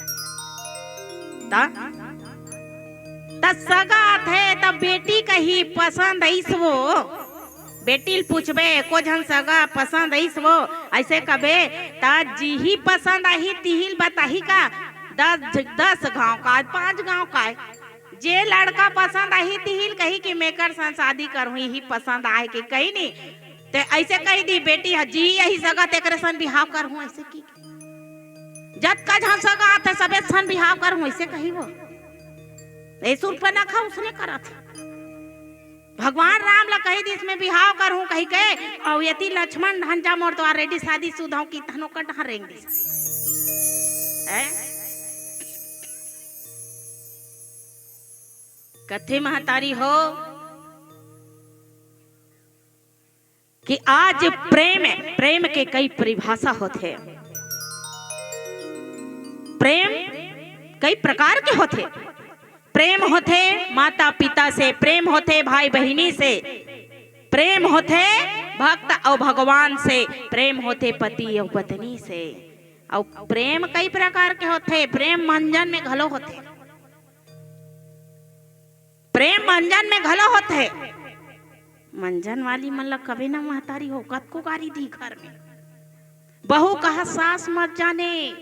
त त सगा आथे त बेटी कही पसंद आइस वो। बेटी ल पूछबे, एको झन सगा पसंद आइस वो, अइसे कबे, त जिही पसंद आही तिही ल बताही का? दस दस गांव का, पांच गांव का, जे लड़का पसंद आही तिही ल कही कि मेकर संग शादी करहूं, इही पसंद आए के कही नी। ते अइसे कही दी बेटी ह, जिही यही सगा तेकरे संग बिहाव करहूं, अइसे की जतका झन सगा आथे सबे संग बिहाव करहूं, अइसे कही वो। ए सूर्पनखा उसने करत हे। भगवान राम ला कही दिस मैं बिहाव करहूं कही के, अउ एती लक्ष्मण धन जा मोर तो already शादी शुदा हूं कि तहनो का डहर रेंग दिस। हैं? कथे महतारी हो कि आज प्रेम, प्रेम के कई परिभाषा होथे। प्रेम कई प्रकार के होथे। प्रेम होथे माता पिता से, प्रेम होथे भाई बहिनी से, प्रेम होथे भक्त अउ भगवान से, प्रेम होथे पति अउ पत्नी से। अउ प्रेम कई प्रकार के होथे, प्रेम मंजन में घलो होथे, प्रेम मंजन में घलो होथे। मंजन वाली मन ला कबे ना महतारी हो, कतको गारी दी घर में। बहू कहत सास मत जाने,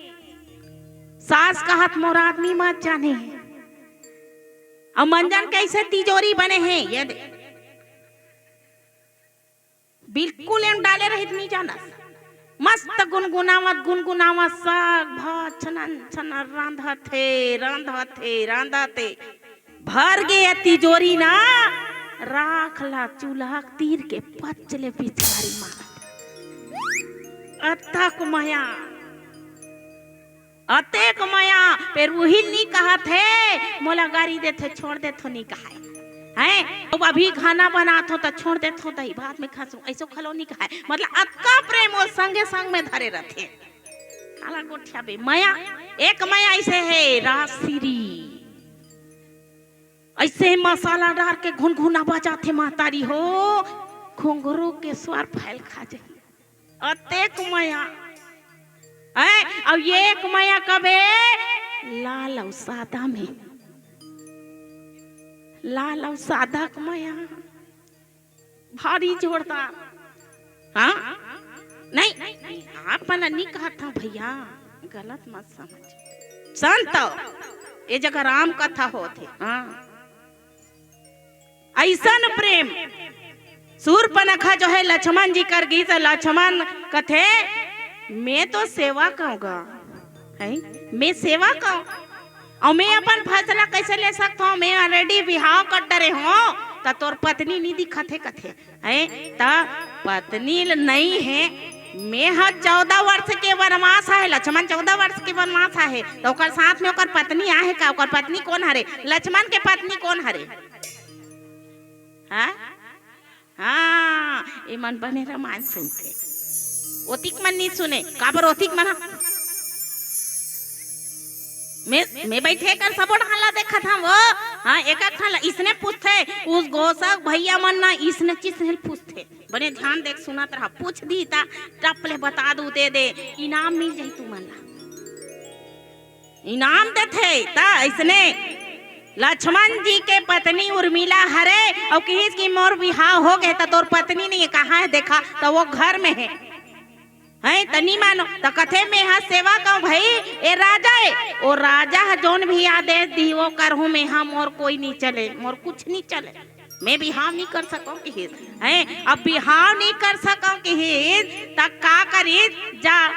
सास कहत मोर आदमी मत जाने। अउ मंजन कइसे तिजोरी बने हे, ये दे। बिल्कुल एम डाले रहित नी जानस। मस्त गुनगुनावत, गुनगुनावत साग भात छनन छनन रांधत हे, रांधत हे, रांधत हे। भर गे ये तिजोरी ना, राख ला चूल्हा तीर के पच ले पिचकारी मारत। अतक मया, अतेक मया, फेर उही नी कहत हे, मोला गारी देथे, छोड़ देथो, नी कहाय। हैं? अब अभी खाना बनाथो त छोड़ देथो, त बाद में खासू, अइसो खलो नी कहाय। मतलब अतका प्रेम वो संगे संग में धरे रथे। काला गोठिया बे मया, एक मया अइसे हे रासिरी। अइसे मसाला डार के घुनघुना बजाथे महतारी हो, घुंघरू के स्वर फैल खा जाही। अतेक मया। हैं? अउ एक मया कबे? लाल अउ सादा में। लाल अउ सादा के मया। भारी जोरदार। हाँ? नहीं, आप मन नी कहत हव भइया, गलत मत समझ। संत, ये जगह राम कथा होत हे। हाँ। अइसन प्रेम। सूर्पनखा जो हे लक्ष्मण जी कर गिस, लक्ष्मण कथे, "मैं तो सेवक हंव गा, हैं? मैं सेवक हंव, अउ मैं अपन फैसला कइसे ले सकत हंव? मैं already बिहाव कर डरे हंव, त तोर पत्नी नी दिखत हे," कथे, हैं? त पत्नी ल नइ हे, मैं ह चौदह वर्ष के वनवास आहे, लक्ष्मण चौदह वर्ष के वनवास आहे, त ओकर साथ में ओकर पत्नी आहे का? ओकर पत्नी कोन हरे? लक्ष्मण के पत्नी कोन हरे? हाँ? हाँ, एमन बने रामायण सुनथे। ओतिक मन नी सुने, काबर ओतिक मन ह-, मैं, मैं बइठे कर सबो ढाला देखत हंव वो। हाँ, एक एक ढाला इसने पूछथे, उस गोसक भइया मन ना इसने चीज नहीं पूछथे। बने ध्यान देख सुनत रहा, पूछ दी त टप ले बता दू, दे दे, इनाम मिल जाही तुमन ला। इनाम देथे। त अइसने लक्ष्मण जी के पत्नी उर्मिला हरे अउ किहिस कि मोर बिहाव हो गे, त तोर पत्नी नइ हे, कहाँ हे देखा, त वो घर में हे। हैं, त नी मानो, त कथे, "मैं ह सेवक हंव भई, ए राजा ए, ओ राजा ह जौन भी आदेश दी, वो करहूं मैं ह, मोर कोई नी चले, मोर कुछ नी चले।" मैं बिहाव नी कर सकंव किहिस। हैं, अब बिहाव नी कर सकंव किहिस, त का करिस? जा,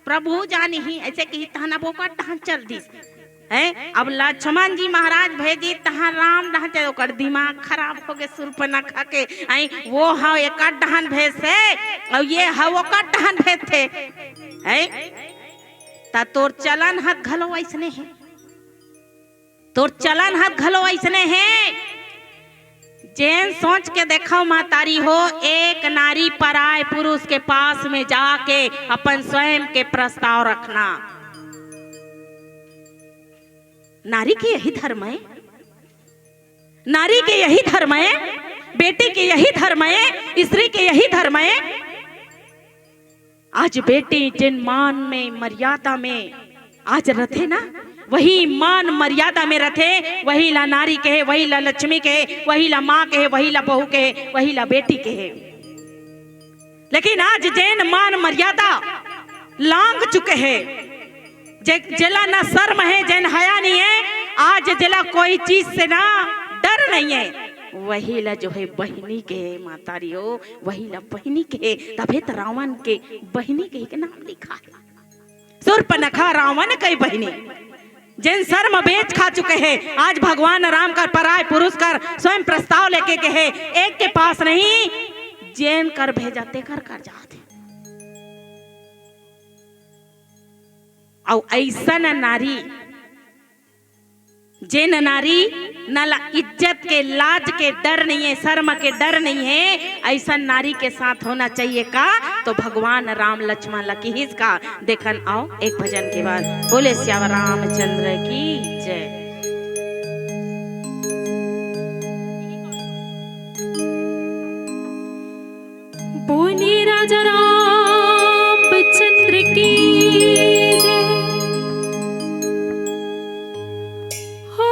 प्रभु जानही, अइसे किहिस, तहन अब ओकर डहन चल दिस। हैं, अब लक्ष्मण जी महाराज भेजिस, तहन राम डहन चल, ओकर दिमाग खराब हो गे सूर्पनखा के। हैं, वो ह एकर डहन भेजथे, अउ ये ह ओकर डहन भेजथे। हैं, त तोर चलन ह घलो अइसने हे। तोर चलन ह घलो अइसने हे। जेन सोच के देखव महतारी हो, एक नारी पराय पुरुष के पास में जाके अपन स्वयं के प्रस्ताव रखना। नारी के यही धर्म हे, नारी के यही धर्म हे, बेटी के यही धर्म हे, स्त्री के यही धर्म हे। आज बेटी जेन मान में, मर्यादा में आज रथे ना, वही मान मर्यादा में रथे, वही ला नारी कहे, वही ला लक्ष्मी कहे, वही ला माँ कहे, वही ला बहू कहे, वही ला बेटी कहे। लेकिन आज जेन मान मर्यादा लांग चुके हे, जे, जेला ना शर्म हे, जेन हया नहीं हे, आज जेला कोई चीज से ना डर नहीं हे, वही ला जो हे बहिनी कहे, मातारी हो, वही ला बहिनी कहे। तभे त रावण के बहिनी कहे के नाम लिखा हे। शूर्पणखा रावण कई बहिनी, जेन शर्म बेच खा चुके हे, आज भगवान राम कर पराय पुरुष कर स्वयं प्रस्ताव लेके कहे, एक के पास नहीं, जेन कर भेजा तेकर कर जाथे। अउ ऐसन नारी, जेन नारी न ला इज्जत के, लाज के डर नहीं हे, शर्म के डर नहीं हे, ऐसन नारी के साथ होना चाहिए का? तो भगवान राम लक्ष्मण ला किहिस का? देखन आओ एक भजन के बाद। बोले सियावर रामचंद्र की जय। बोले राजा रामचंद्र की जय। हो,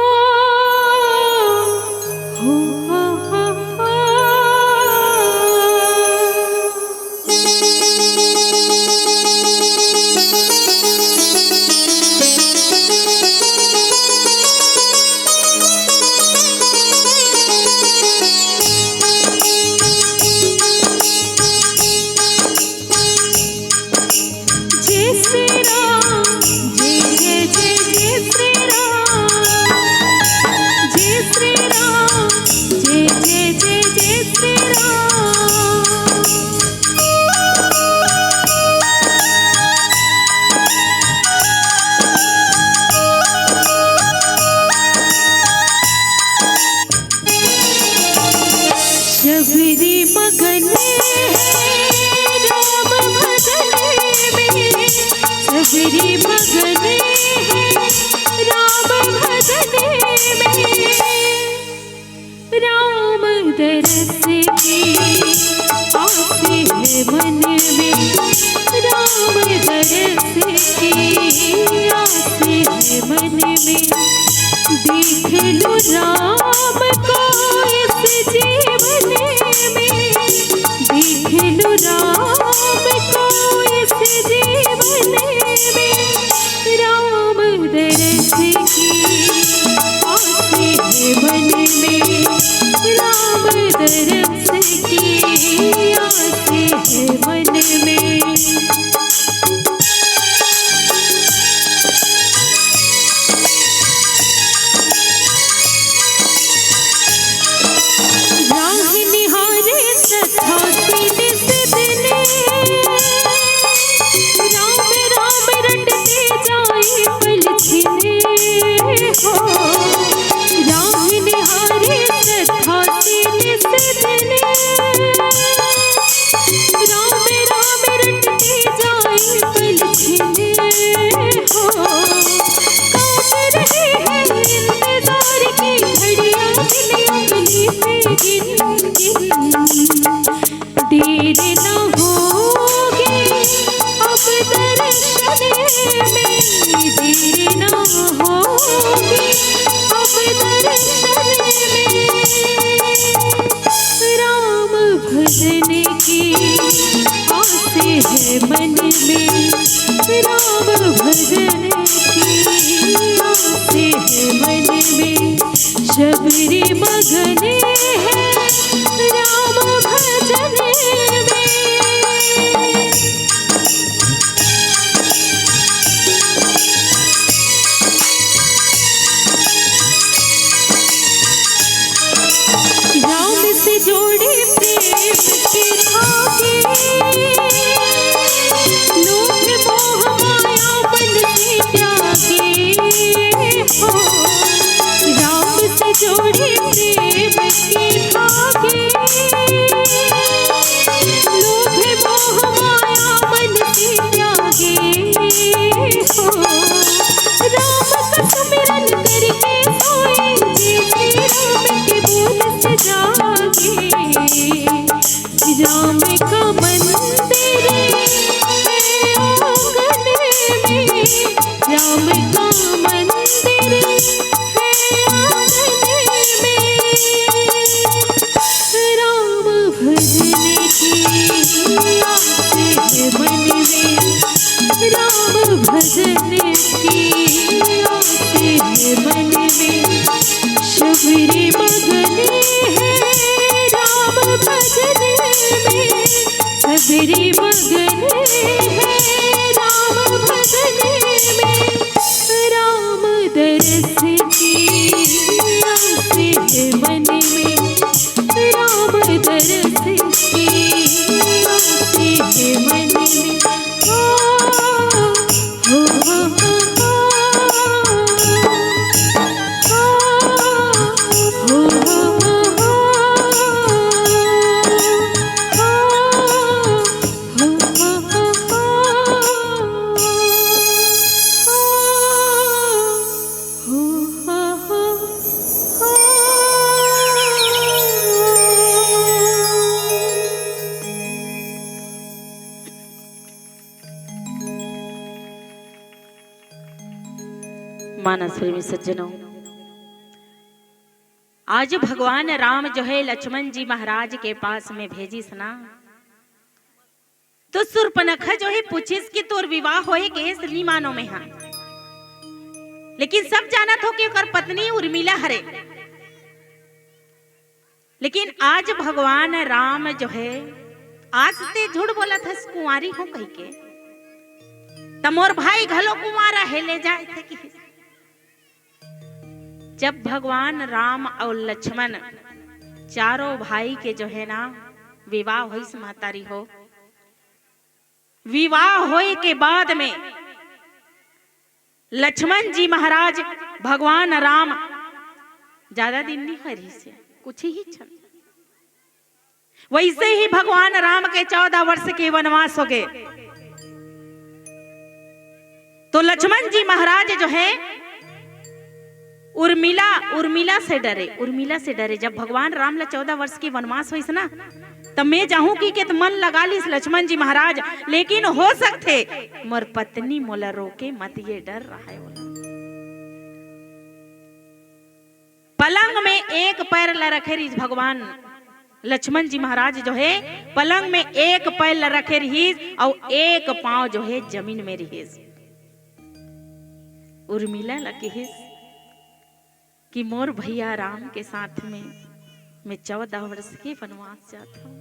हो, हो, हो, हो। जय श्री राम, जय जय जय जय श्री राम, जय श्री राम, जय जय जय जय श्री राम। शबरी मगन है राम भजन में, शबरी मगन है राम भजन में। राम दरस की आस है मन में, राम दरस की आस है मन में। देख लूं राम को इस जीवन में, देख लूं राम को इस जीवन में। राम दरस की आस है मन में, राम दरस की आस है मन में। राह निहारे श्रद्धा से नित दिन, राम राम रटते जाए पल छिन हो। राह निहारे श्रद्धा से नित दिन, राम राम रटते जाए पल छिन हो। काट रही है इंतजार की घड़ियां गिन उंगली पे गिन गिन। देर न होगी अब दर्शन में, देर न होगी अब दर्शन में। राम भजन की आस है मन में, राम भजन की आस है मन में। शबरी मगन है राम भजन में। राम से जोड़े प्रेम के धागे, लोभ मोह माया बंधन मानस प्रेमी सज्जनों, आज भगवान राम जो है लक्ष्मण जी महाराज के पास में भेजिस ना, तो सुर्पनखा जो है पूछिस कि तोर विवाह होए के हे, नी मानों मैं हा। लेकिन सब जानत हो कि ओकर पत्नी उर्मिला हरे। लेकिन आज भगवान राम जो है, आज ते झूठ बोलत हस कुंवारी हो कहिके, त मोर भाई घलो कुंवारा हे, ले जाए थे कि। जब भगवान राम अउ लक्ष्मण चारों भाई के जो है ना विवाह होइस महतारी हो, विवाह होए के बाद में लक्ष्मण जी महाराज भगवान राम ज्यादा दिन नहीं होए रहिस हे, कुछ ही क्षण। वैसे ही भगवान राम के चौदह वर्ष के वनवास हो गए। तो लक्ष्मण जी महाराज जो है उर्मिला, उर्मिला से डरे, उर्मिला से डरे। जब भगवान राम ला चौदह वर्ष के वनवास होइस ना, तब मैं जाहूं कि के त मन लगा लिस लक्ष्मण जी महाराज, लेकिन हो सकथे मोर पत्नी मोला रोके मत, ये डर रहा है बोला। पलंग में एक पैर ला रखे रहिस भगवान लक्ष्मण जी महाराज जो है, पलंग में एक पैर ला रखे रहिस अउ एक पांव जो है जमीन में रहिस। उर्मिला ला किहिस कि मोर भैया राम के साथ में मैं चौदह वर्ष के वनवास जात हूँ।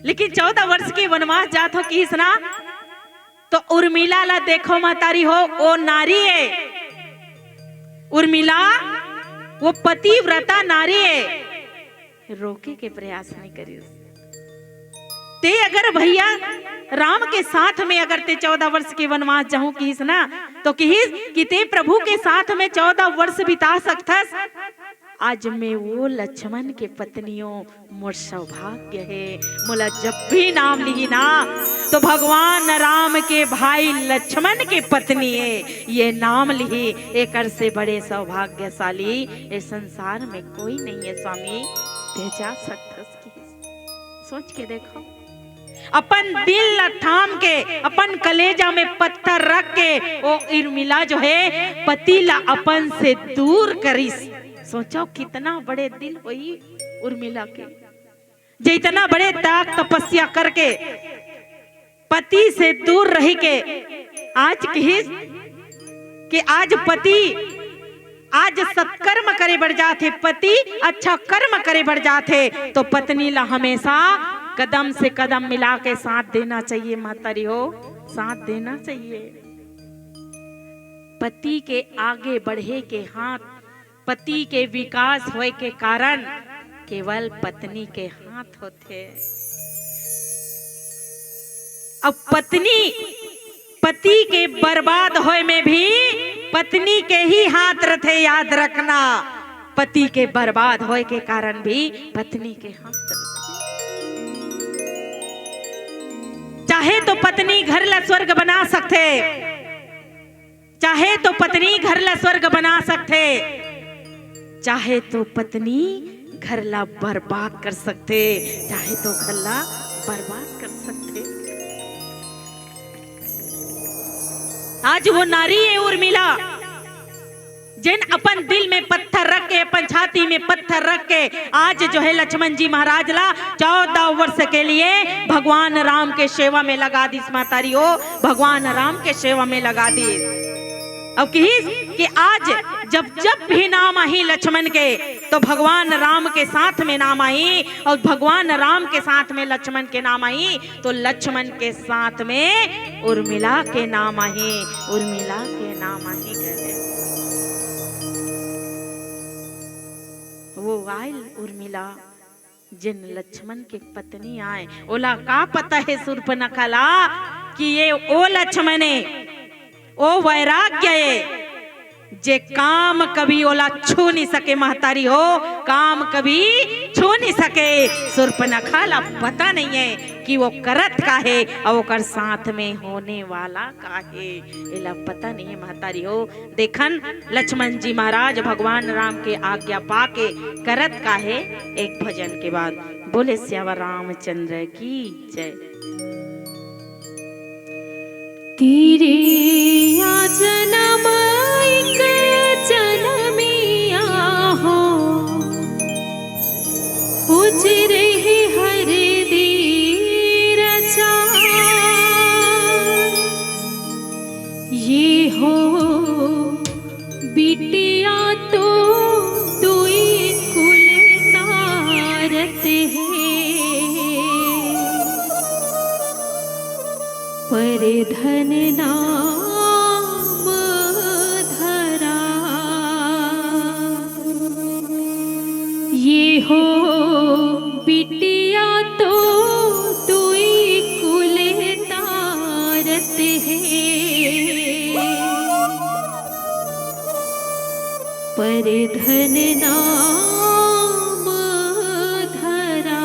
लेकिन चौदह वर्ष के वनवास जात हो किहिस ना, तो उर्मिला ला देखो महतारी हो, ओ नारी है उर्मिला, वो पतिव्रता नारी है, रोके के प्रयास नहीं करिस। ते अगर भैया राम के साथ में अगर ते चौदह वर्ष के वनवास जाहूं किहिस ना, तो किहिस कि ते प्रभु के साथ में चौदह वर्ष बिता सकथस। आज मैं वो लक्ष्मण के पत्नी हों, मोर सौभाग्य हे, मोला जब भी नाम लिही ना, तो भगवान राम के भाई लक्ष्मण के पत्नी हे, ये नाम लिही, एकर से बड़े सौभाग्यशाली ए संसार में कोई नहीं है स्वामी। ते जा सकथस कि। सोच के देखो, अपन दिल ला थाम के, अपन कलेजा में पत्थर रख के ओ उर्मिला जो है पति ला अपन से दूर करिस। सोचो कितना बड़े दिल होई उर्मिला के, जे इतना बड़े त्याग तपस्या करके पति से दूर रहि के आज किहिस कि आज पति आज सत्कर्म करे बर जाथे, पति अच्छा कर्म करे बर जाथे, तो पत्नी ला हमेशा कदम से कदम मिला के साथ देना चाहिए। महतारी हो, साथ देना चाहिए। पति के आगे बढ़े के हाथ, पति के विकास होए के कारण केवल पत्नी के हाथ होथे। अब पत्नी, पति के बर्बाद होए में भी पत्नी के ही हाथ रथे, याद रखना। पति के बर्बाद होए के कारण भी पत्नी के हाथ रथे। चाहे तो पत्नी घर ला स्वर्ग बना सकथे, चाहे तो पत्नी घर ला स्वर्ग बना सकथे, चाहे तो पत्नी घर ला बर्बाद कर सकथे, चाहे तो घर ला बर्बाद कर सकथे। आज वो नारी है उर्मिला, जेन अपन दिल में पत्थर रख के, अपन छाती में पत्थर रख के, आज जो है लक्ष्मण जी महाराज ला चौदह वर्ष के लिए भगवान राम के सेवा में लगा दिस। महतारी हो, भगवान राम के सेवा में लगा दिस। अब किहिस कि आज जब जब भी नाम आही लक्ष्मण के, तो भगवान राम के साथ में नाम आही, और भगवान राम के साथ में लक्ष्मण के नाम आही, तो लक्ष्मण के साथ में उर्मिला के नाम आही, उर्मिला के नाम आही कहे। वो आयल उर्मिला, जेन लक्ष्मण के पत्नी आय, ओला का पता है सुर्पनखा ला कि ये ओ लक्ष्मण ए, ओ वैराग्य ए, जे काम कभी ओला छू नहीं सके। महतारी हो, काम कभी छू नहीं सके। सुर्पनखा ला पता नहीं है कि वो करत का है और ओकर साथ में होने वाला का है, एला पता नहीं है। महतारी हो, देखन लक्ष्मण जी महाराज भगवान राम के आज्ञा पाके करत का है। एक भजन के बाद बोले सियावर रामचंद्र की जय। तेरे आचन ये हो बिटिया तो दुई कुल तारत हे, पर धन नाम धरा। ये हो बिटिया तो दुई कुल तारत हे, पर धन नाम धरा।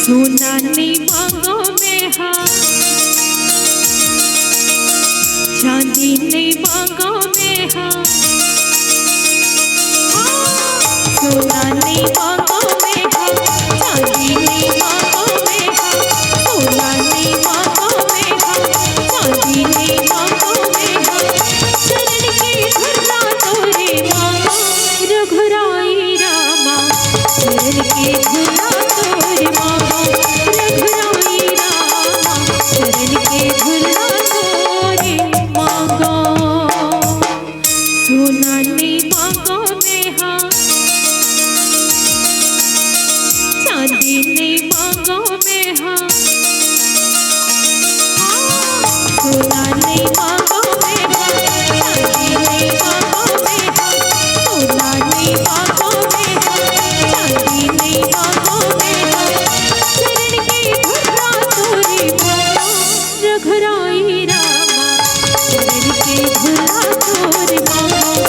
सोना नइ मांगों मैं हा, चांदी नइ मांगों मैं हा। सोना नइ मांगों मैं हा, चांदी नइ मांगों मैं हा। सोना नइ मांगों मैं हा, चांदी नइ मांगों मैं हा। चरण के धुरना तोरे मांगों, रघुराई रामा। चरण के धुरना तोरे मांगों, रघुराई रामा। चरण के धुरना तोरे मांगों। सोना नइ मांगों मैं हा, चांदी नइ मांगों मैं हा। सोना नइ मांगों मैं हा, चांदी नइ मांगों मैं हा। सोना नइ मांगों मैं हा, चांदी नइ मांगों मैं हा। चरण के धुरना तोरे मांगों, रघुराई रामा। चरण के धुरना तोरे मांगों,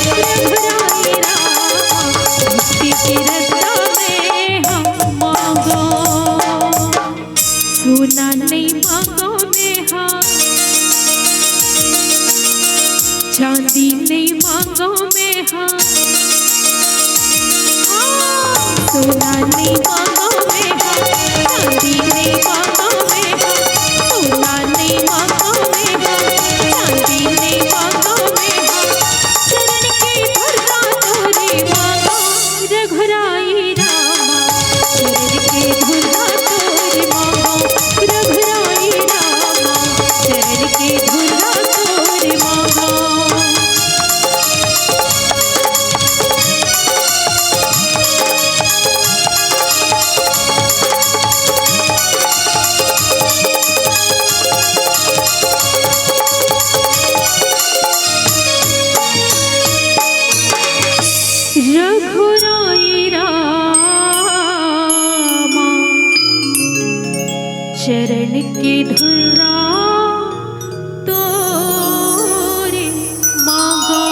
रघुराई रामा, भक्ति के रत्ता में हम मांगो। सोना नहीं मांगो मैं हा, चांदी नहीं मांगो मैं हा। हाँ, सोना नहीं मांगो मैं हा, चांदी नहीं मांगो मैं हा। सोना नहीं मांगो मैं हा, चांदी नहीं मांगो मैं हा। चरण के धुरना तोरे मांगो, रघुराई रामा। चरण के धुरना तोरे मांगो, रघुराई रामा। चरण के धुरना तोरे मांगो। रघुराई रामा, चरण के धुरना तोरे मांगो।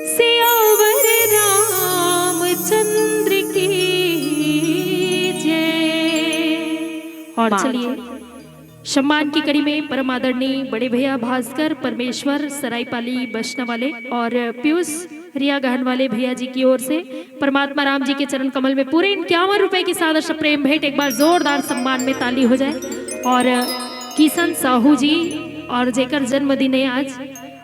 सियावर रामचंद्र की जय। और माँ। चलिए, सम्मान की कड़ी में परम आदरणीय बड़े भैया भास्कर परमेश्वर सरायपाली बसना वाले और पीयूष रिया गहन वाले भैया जी की ओर से परमात्मा राम जी के चरण कमल में पूरे इक्यावन रुपए की सादर प्रेम भेंट। एक बार जोरदार सम्मान में ताली हो जाए। और किशन साहू जी, और जेकर जन्मदिन है आज,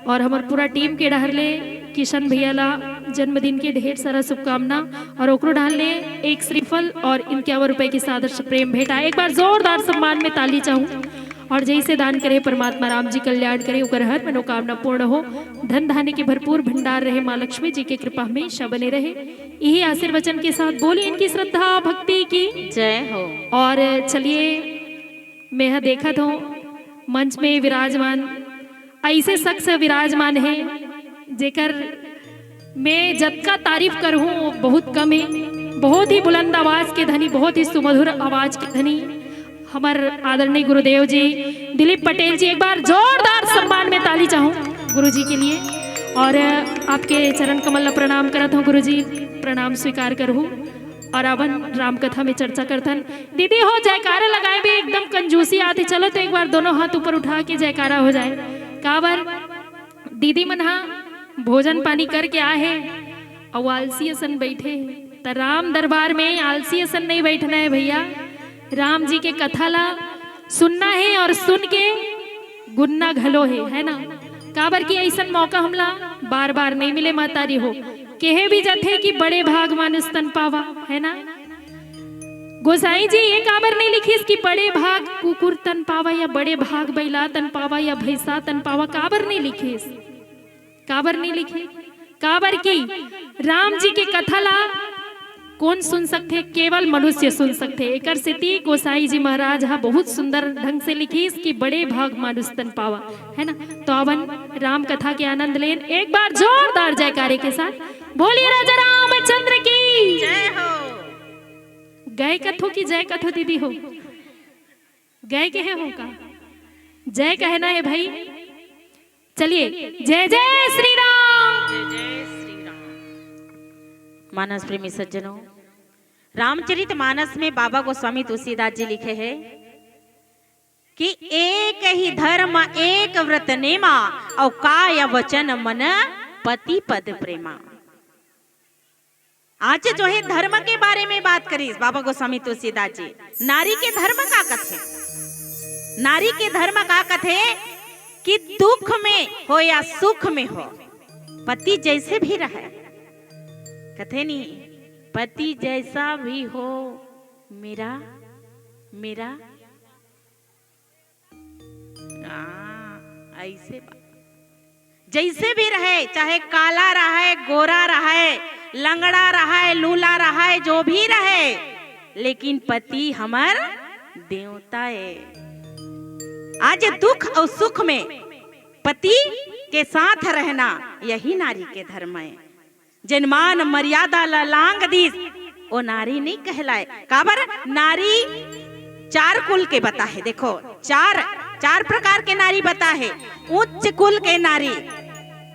और हमर पूरा टीम के डहर ले किशन भैया ला जन्मदिन के ढेर सारा शुभकामना, और ओकरो डहर ले एक श्रीफल और इक्यावन रुपए की सादर प्रेम भेंट। एक बार जोरदार सम्मान में ताली चाहूँ। और जैसे दान करे परमात्मा राम जी कल्याण करे, ओकर हर मनोकामना पूर्ण हो, धन धान्य के भरपूर भंडार रहे, माँ लक्ष्मी जी के कृपा हमेशा बने रहे। यही आशीर्वचन के साथ बोली इनकी श्रद्धा भक्ति की जय हो। और चलिए, मैं ह देखत हूँ मंच में विराजमान ऐसे शख्स विराजमान है, जेकर मैं जतका तारीफ करहूँ वो बहुत कम है। बहुत ही बुलंद आवाज के धनी, बहुत ही सुमधुर आवाज के धनी हमर आदरणीय गुरुदेव जी दिलीप पटेल जी, एक बार जोरदार सम्मान में ताली चाहूँ गुरु जी के लिए। और आपके चरण कमल ला प्रणाम करत हूँ गुरु जी, प्रणाम स्वीकार करहु। और अपन राम कथा में चर्चा करथन। दीदी हो, जयकारा लगाए में एकदम कंजूसी आथे। चलो तो एक बार दोनों हाथ ऊपर उठा के जयकारा हो जाए। काबर दीदी मन हा भोजन पानी करके आए हे, अउ आलसी असन बैठे हे। त राम दरबार में आलसी असन नहीं बैठना है भैया, राम जी के कथा ला सुनना है और सुन के गुनना घलो है, है ना? काबर कि अइसन मौका हमला बार बार नहीं मिले महतारी हो। केहे भी जाथे कि बड़े भाग मानुष तन पावा, है ना? गोसाई जी ये काबर नहीं लिखिस कि बड़े भाग कुकुर तन पावा या बड़े भाग बैला तन पावा या भैंसा तन पावा, काबर नहीं लिखिस? काबर नहीं लिखे? काबर कि राम जी के कथा ला कौन सुन सकथे? केवल मनुष्य सुन सकथे। एकर सेती गोसाई जी महाराज हा बहुत सुंदर ढंग से लिखिस कि बड़े भाग मानुष तन पावा, है ना? तो आवन राम कथा के आनंद लेन एक बार जोरदार जयकारे के साथ। बोलिए राजा रामचंद्र की जय हो। गए कथो की जय कथो दीदी हो? गए कहे हो का? जय कहना है भाई। चलिए, जय जय श्री राम। जय जय श्री राम। मानस प्रेमी सज्जनों, रामचरित मानस में बाबा गोस्वामी तुलसीदास जी लिखे हैं कि एक ही धर्म एक व्रत नेमा, और काय वचन मन पति पद प्रेमा। आज जो है धर्म के बारे में बात करिस बाबा गोस्वामी तुलसीदास जी, नारी के धर्म का कथे? नारी के धर्म का कथे कि दुख में हो या सुख में हो, पति जैसे भी रहे, कथे नहीं, पति जैसा भी हो मेरा, मेरा हाँ, ऐसे बा-, जैसे भी रहे, चाहे काला रहे, गोरा रहे, लंगड़ा रहे, लूला रहे, जो भी रहे, लेकिन पति हमर देवता है। आज दुख और सुख में पति के साथ रहना, यही नारी के धर्म है। जेन मान मर्यादा ला लांग दिस, ओ नारी नहीं कहलाए। काबर? नारी चार कुल के बता है। देखो, चार, चार प्रकार के नारी बता है। उच्च कुल के नारी,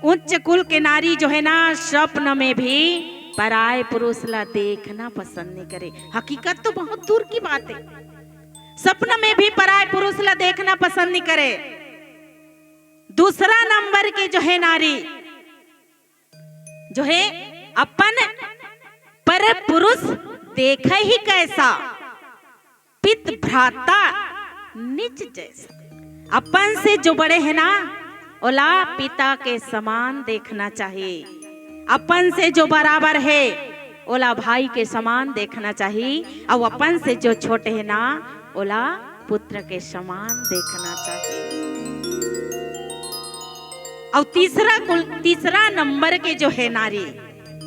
उच्च कुल के नारी जो है ना, स्वप्न में भी पराय पुरुष ला देखना पसंद नहीं करे। हकीकत तो बहुत दूर की बात है, सपना में भी पराय पुरुष ला देखना पसंद नहीं करे। दूसरा नंबर के जो है नारी, जो है अपन पर पुरुष देखे ही कैसा, पित भ्राता निज जैसा। अपन से जो बड़े है ना, ओला पिता के समान देखना चाहिए। अपन से जो बराबर है, ओला भाई के समान देखना चाहिए। अउ अपन से जो छोटे है ना, ओला पुत्र के समान देखना चाहिए। अउ तीसरा कुल, तीसरा नंबर के जो है नारी,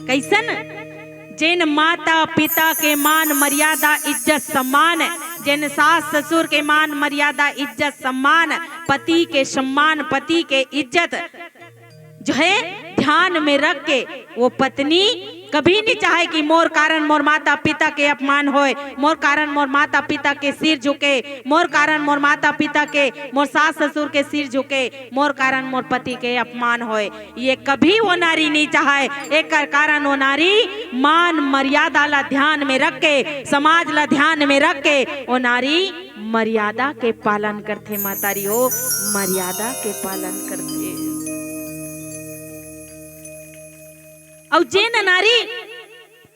कैसन? जेन माता पिता के मान मर्यादा इज्जत सम्मान, जेन सास ससुर के मान मर्यादा इज्जत सम्मान, पति के सम्मान, पति के इज्जत जो है ध्यान में रख के, वो पत्नी कभी नहीं चाहे कि मोर कारण मोर माता पिता के अपमान होए, मोर कारण मोर माता पिता के सिर झुके, मोर कारण मोर माता पिता के, मोर सास ससुर के सिर झुके, मोर कारण मोर पति के अपमान होए। ये कभी वो नारी नहीं चाहे। एकर कारण वो नारी मान मर्यादा ला ध्यान में रख के, समाज ला ध्यान में रख के वो नारी मर्यादा के पालन करथे। महतारी हो, मर्यादा के पालन करथे। अउ जेन नारी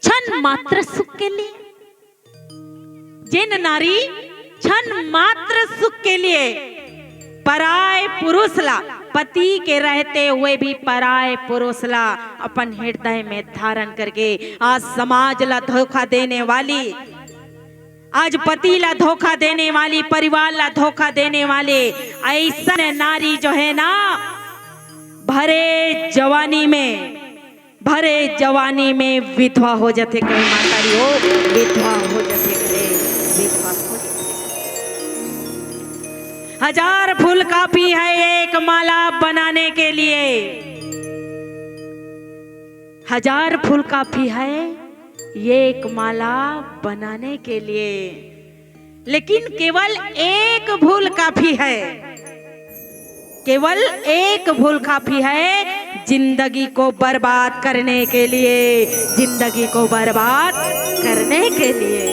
क्षण मात्र सुख के लिए, जेन नारी क्षण मात्र सुख के लिए पराय पुरुष ला, पति के रहते हुए भी पराय पुरुष ला अपन हृदय में धारण करके आज समाज ला धोखा देने वाली, आज पति ला धोखा देने वाली, परिवार ला धोखा देने वाली ऐसन नारी जो है ना, भरे जवानी में, भरे जवानी में विधवा हो जाथे। कहे महतारी हो, विधवा हो जाथे, कहे विधवा हो जाथे। हजार फूल काफी है एक माला बनाने के लिए, हजार फूल काफी है एक माला बनाने के लिए, लेकिन केवल एक भूल काफी है, केवल एक भूल काफी है जिंदगी को बर्बाद करने के लिए, जिंदगी को बर्बाद करने के लिए।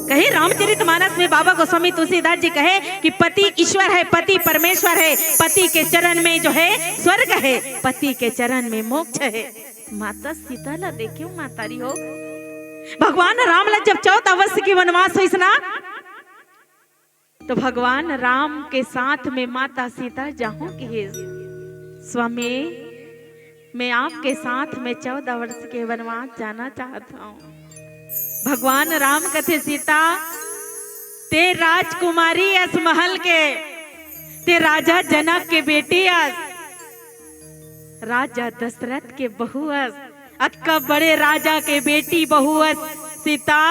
कहे रामचरित मानस में बाबा गोस्वामी तुलसीदास जी कहे कि पति ईश्वर है, पति परमेश्वर है, पति के चरण में जो है स्वर्ग है, पति के चरण में मोक्ष है। माता सीता ला देखे महतारी हो, भगवान राम ला जब चौदह वर्ष के वनवास होइस ना, तो भगवान राम के साथ में माता सीता जाहूं कहिस, स्वामी, मैं आपके साथ में चौदह वर्ष के वनवास जाना चाहत हूं। भगवान राम कथे, सीता, ते राजकुमारी अस महल के, ते राजा जनक के बेटी अस, राजा दशरथ के बहू अस, अतका बड़े राजा के बेटी बहू अस सीता,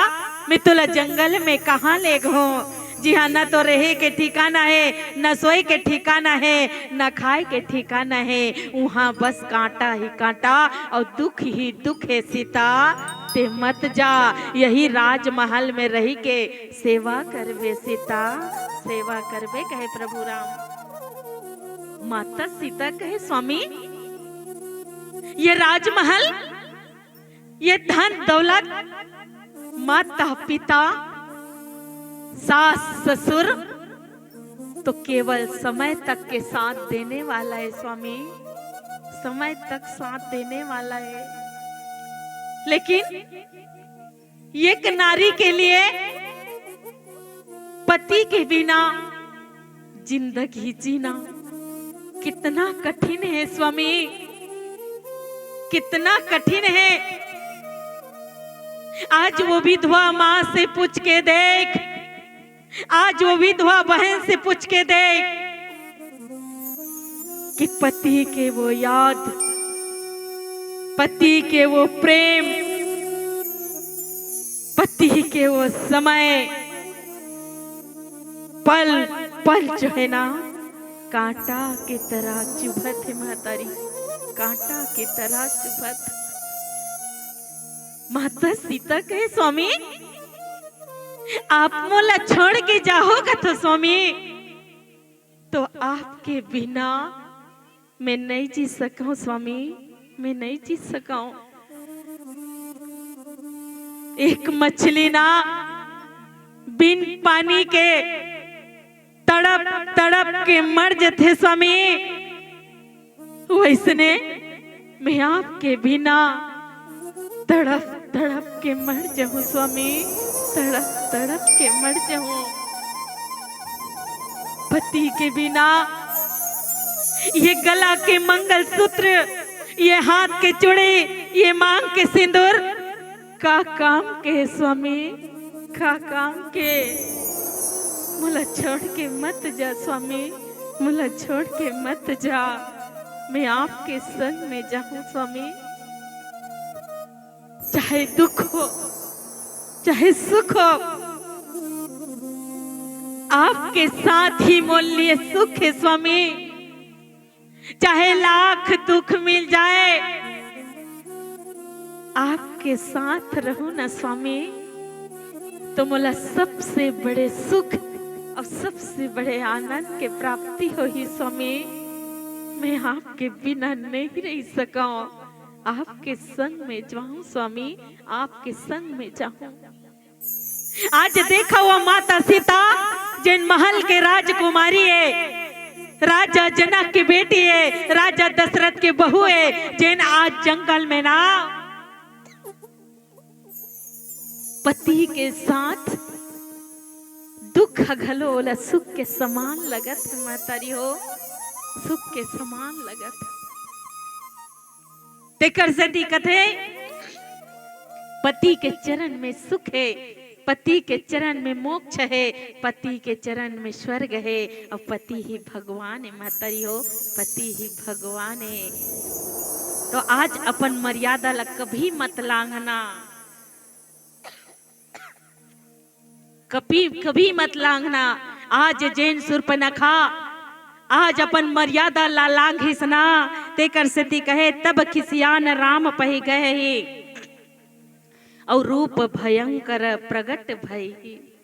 मैं तोला जंगल में कहां लेगहूं, जिहां न तो रहे के ठिकाना हे, न सोए के ठिकाना हे, न खाए के ठिकाना हे, उहां बस कांटा ही कांटा अउ दुख ही दुख हे सीता, ते मत जा, यही राजमहल में रहि के सेवा करबे सीता, सेवा करबे, कहे प्रभु राम। माता सीता कहे, स्वामी, ये राजमहल, ये धन दौलत, माता पिता, सास ससुर तो केवल समय तक के साथ देने वाला है स्वामी, समय तक साथ देने वाला है, लेकिन एक नारी के लिए पति के बिना जिंदगी जीना कितना कठिन है स्वामी, कितना कठिन है। आज वो विधवा माँ से पूछ के देख, आज वो विधवा बहन से पूछ के देख कि पति के वो याद, पति के वो प्रेम, पति के वो समय, पल पल जो है ना, कांटा के तरह चुभत हे महतारी, कांटा के तरह चुभत। माता सीता कहे, स्वामी, आप मोला छोड़ के जाहू कथो स्वामी, तो आपके बिना मैं नइ जी सकंव स्वामी, मैं नइ जी सकंव। एक मछली ना बिन पानी के तड़प तड़प के मर जथे स्वामी, वइसने मैं आपके बिना तड़प तड़प के मर जहूं स्वामी, तड़प तड़प के मर जहूं। पति के बिना ये गला के मंगलसूत्र, ये हाथ के चूड़ी, ये मांग के सिंदूर का काम के स्वामी, का काम के? मोला छोड़ के मत जा स्वामी, मोला छोड़ के मत जा। मैं आपके संग में जाहूं स्वामी। चाहे दुख हो, चाहे सुख हो, आपके साथ ही मोर लिए सुख हे स्वामी। चाहे लाख दुख मिल जाए, आपके साथ रहूं ना स्वामी, तो मोला सबसे बड़े सुख अउ सबसे बड़े आनंद के प्राप्ति होही स्वामी। मैं आपके बिना नइ रहि सकंव, आपके संग में जाहूं स्वामी, आपके संग में जाहूं। आज देखा वो माता सीता, जेन महल के राजकुमारी हे, राजा जनक के बेटी हे, राजा दशरथ के बहू हे, जेन आज जंगल में ना पति के साथ दुख घलो ओला सुख के समान लगत हे, महतारी हो, सुख के समान लगत हे। तेकर सेती कथे, पति के चरण में सुख हे, पति के चरण में मोक्ष हे, पति के चरण में स्वर्ग हे, अउ पति ही भगवान हे, महतारी हो, पति ही भगवान हे। तो आज अपन मर्यादा ला कभी मत लांघना। कभी, कभी मत लांघना। आज जेन सुर्पनखा आज अपन मर्यादा ला लांघिस ना, तेकर सेती कहे, "तब खिसियान राम पहि गए ही, अउ रूप भयंकर प्रगट भई ही।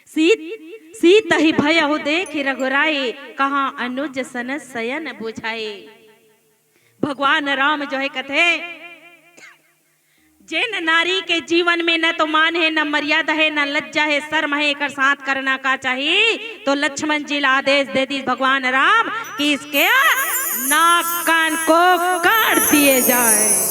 सीत, सीत ही भयहु देखि रघुराई, कहा अनुज सन सयन बुझाई।" भगवान राम जो हे कथे, जेन नारी के जीवन में न तो मान हे, न मर्यादा हे, न लज्जा हे, शर्म हे, एकर साथ करना का चाही? तो लक्ष्मण जी ला आदेश दे दिस भगवान राम कि इसके नाक कान को काट दिए जाए।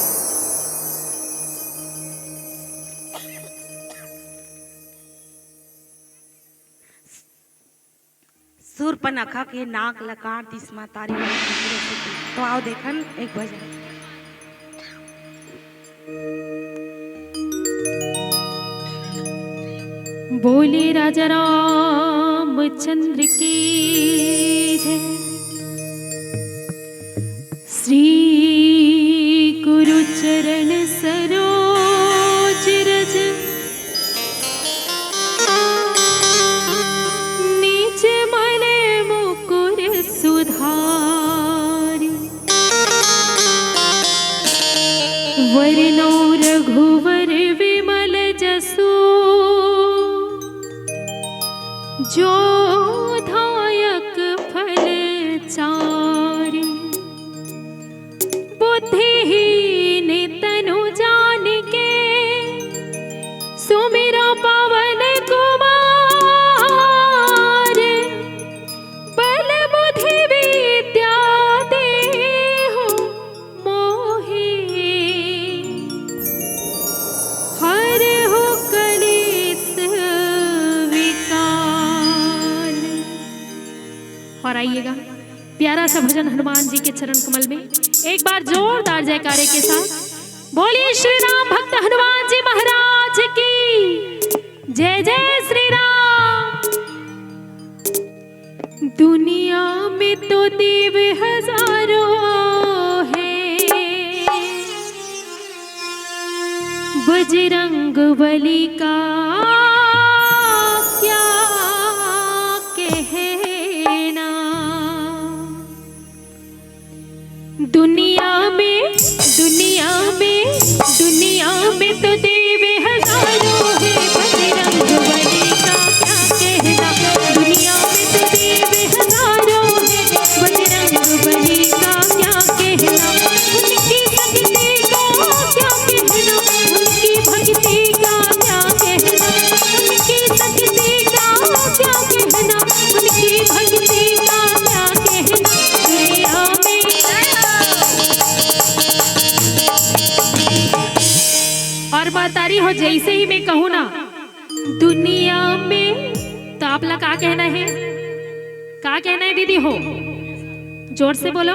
सुर्पनखा के नाक ल काट दिस महतारी हो। तो आओ देखन एक भजन। बोले राजा रामचंद्र की जय। श्री गुरु चरण सरोज रज, निज मन मुकुर सुधारि। वरनौ रघुवर विमल जसु, जो दायक फल चारि। बुद्धिहीन तनु जानिके, सुमिरौ पवन कुमार। बल बुद्धि विद्या देहु मोहि, हरहु कलेस विकार। और आइएगा, प्यारा सा भजन हनुमान जी के चरण कमल में, एक बार जोरदार जयकारे के साथ बोलिए श्री राम भक्त हनुमान जी महाराज की जय। जय श्री राम। दुनिया में तो देव हजारों हैं, बजरंग बली का क्या कहना। दुनिया में, दुनिया में, दुनिया में तो देव हजारों हैं, बजरंग बली का क्या कहना। दुनिया में तो देव हजारों हैं, बजरंग बली हो, जैसे ही मैं कहूँ ना दुनिया में, तो आप ला का कहना है? का कहना है दीदी हो? जोर से बोलो,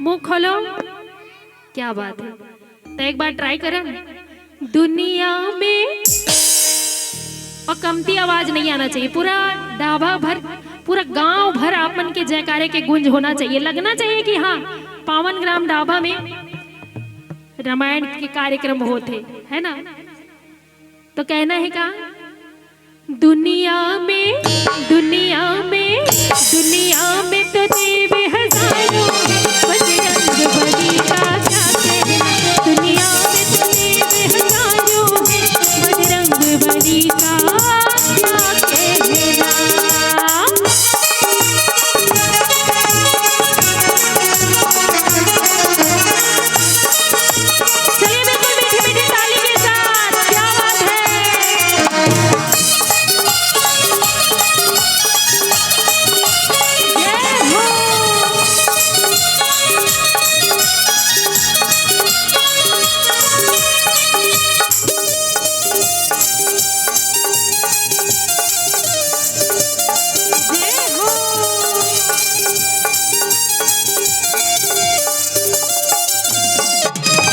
मुंह खोलो। क्या बात है। तो एक बार ट्राई करन दुनिया में। और कमती आवाज नहीं आना चाहिए, पूरा ढाबा भर, पूरा गांव भर आप मन के जयकारे के गूंज होना चाहिए। लगना चाहिए कि हाँ, पावन ग्राम ढाबा में रामायण के कार्यक्रम होत हे, है ना? तो कहना है का? दुनिया में, दुनिया में, दुनिया में तो देव हजारों हैं, बजरंग बली का क्या कहना। दुनिया में तो देव हजारों हैं, बजरंग बली का क्या कहना। चलिए, बिल्कुल मीठी मीठी ताली के साथ, क्या बात है। जय हो। जय हो।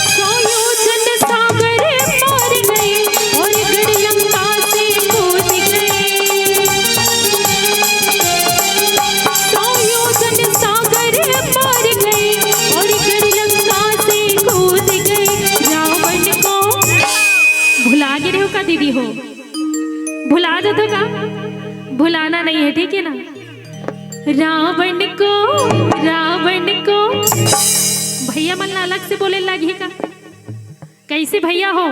सौ योजन सागर पार गए और गढ़ लंका से कूद गए। सौ योजन सागर पार गए और गढ़ लंका से कूद गए। रावण को भुला गे रहे हो का दीदी हो? भुला जाते का? भुलाना नहीं है, ठीक है ना? रावण को, रावण को। भैया मन ला अलग से बोले लगी का? कैसे भैया हो?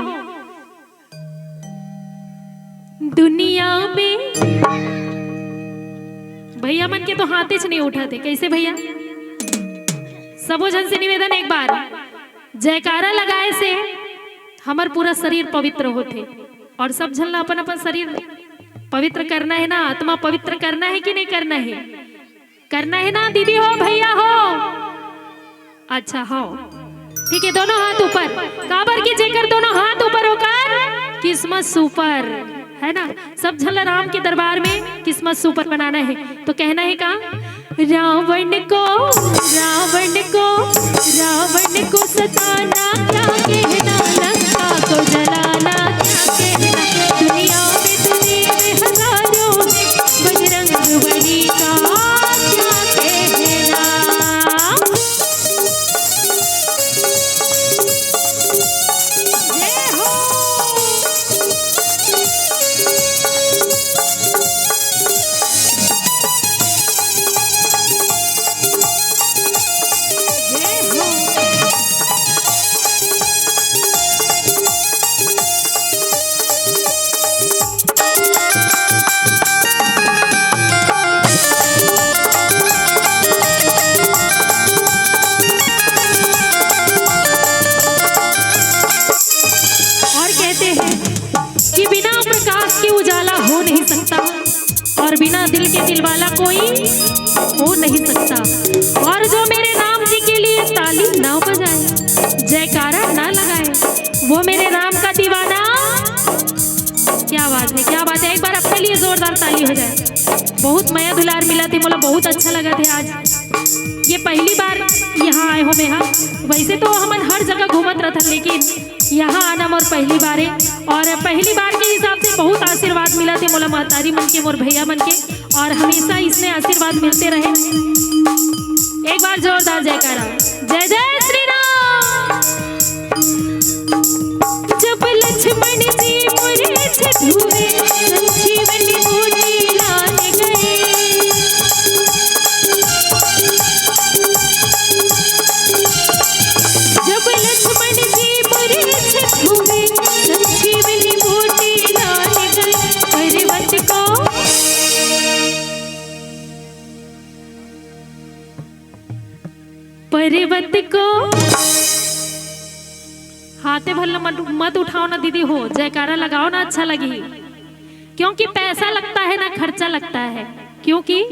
दुनिया में भैया मन के तो हाथे च नहीं उठाते। कैसे भैया? सबो झन से निवेदन, एक बार जयकारा लगाए से हमर पूरा शरीर पवित्र होथे। और सब झन ला अपन अपन शरीर पवित्र करना है ना, आत्मा पवित्र करना है कि नहीं करना है? करना है ना दीदी हो, भैया हो? अच्छा हो, ठीक है, दोनों हाथ ऊपर। काबर कि जेकर दोनों हाथ ऊपर होकर किस्मत सुपर, है ना? सब झन ला राम के दरबार में किस्मत सुपर बनाना है। तो कहना है का? रावण को, रावण को, रावण को सताना क्या कहना, लंका को जलाना क्या कहना। दुनिया में दुनिया में हजारों हैं, बजरंग बली का क्या कहना। जय हो। और कहते हैं कि बिना प्रकाश के उजाला हो नहीं सकता, और बिना दिल के दिलवाला कोई हो नहीं सकता। और जो मेरे राम जी के लिए ताली ना बजाए, जयकारा ना लगाए, वो मेरे राम का दीवाना। क्या बात है, क्या बात है, एक बार अपने लिए जोरदार ताली हो जाए। बहुत मया दुलार मिला थे मोला, बहुत अच्छा लगा थे आज। ये पहली बार यहाँ आए हो मैं, हाँ। वैसे तो हमन हर जगह घूमत रहथन, लेकिन यहाँ आना मोर पहली बार है, और पहली बार के हिसाब से बहुत आशीर्वाद मिला थे मोला महतारी मन के, मोर भैया मन के, और हमेशा इसने आशीर्वाद मिलते रहे। एक बार जोरदार जयकारा, जय जय श्री राम। जब लक्ष्मण जी मूर्छित हुए, संजीवनी बूटी लाने गए। जब लक्ष्मण जी मूर्छित हुए, संजीवनी बूटी लाने गए। पर्वत को, पर्वत को हाथे भर ल मत, मत उठाओ ना दीदी हो, जयकारा लगाओ ना, अच्छा लगी। क्योंकि पैसा लगता है ना खर्चा लगता है, क्योंकि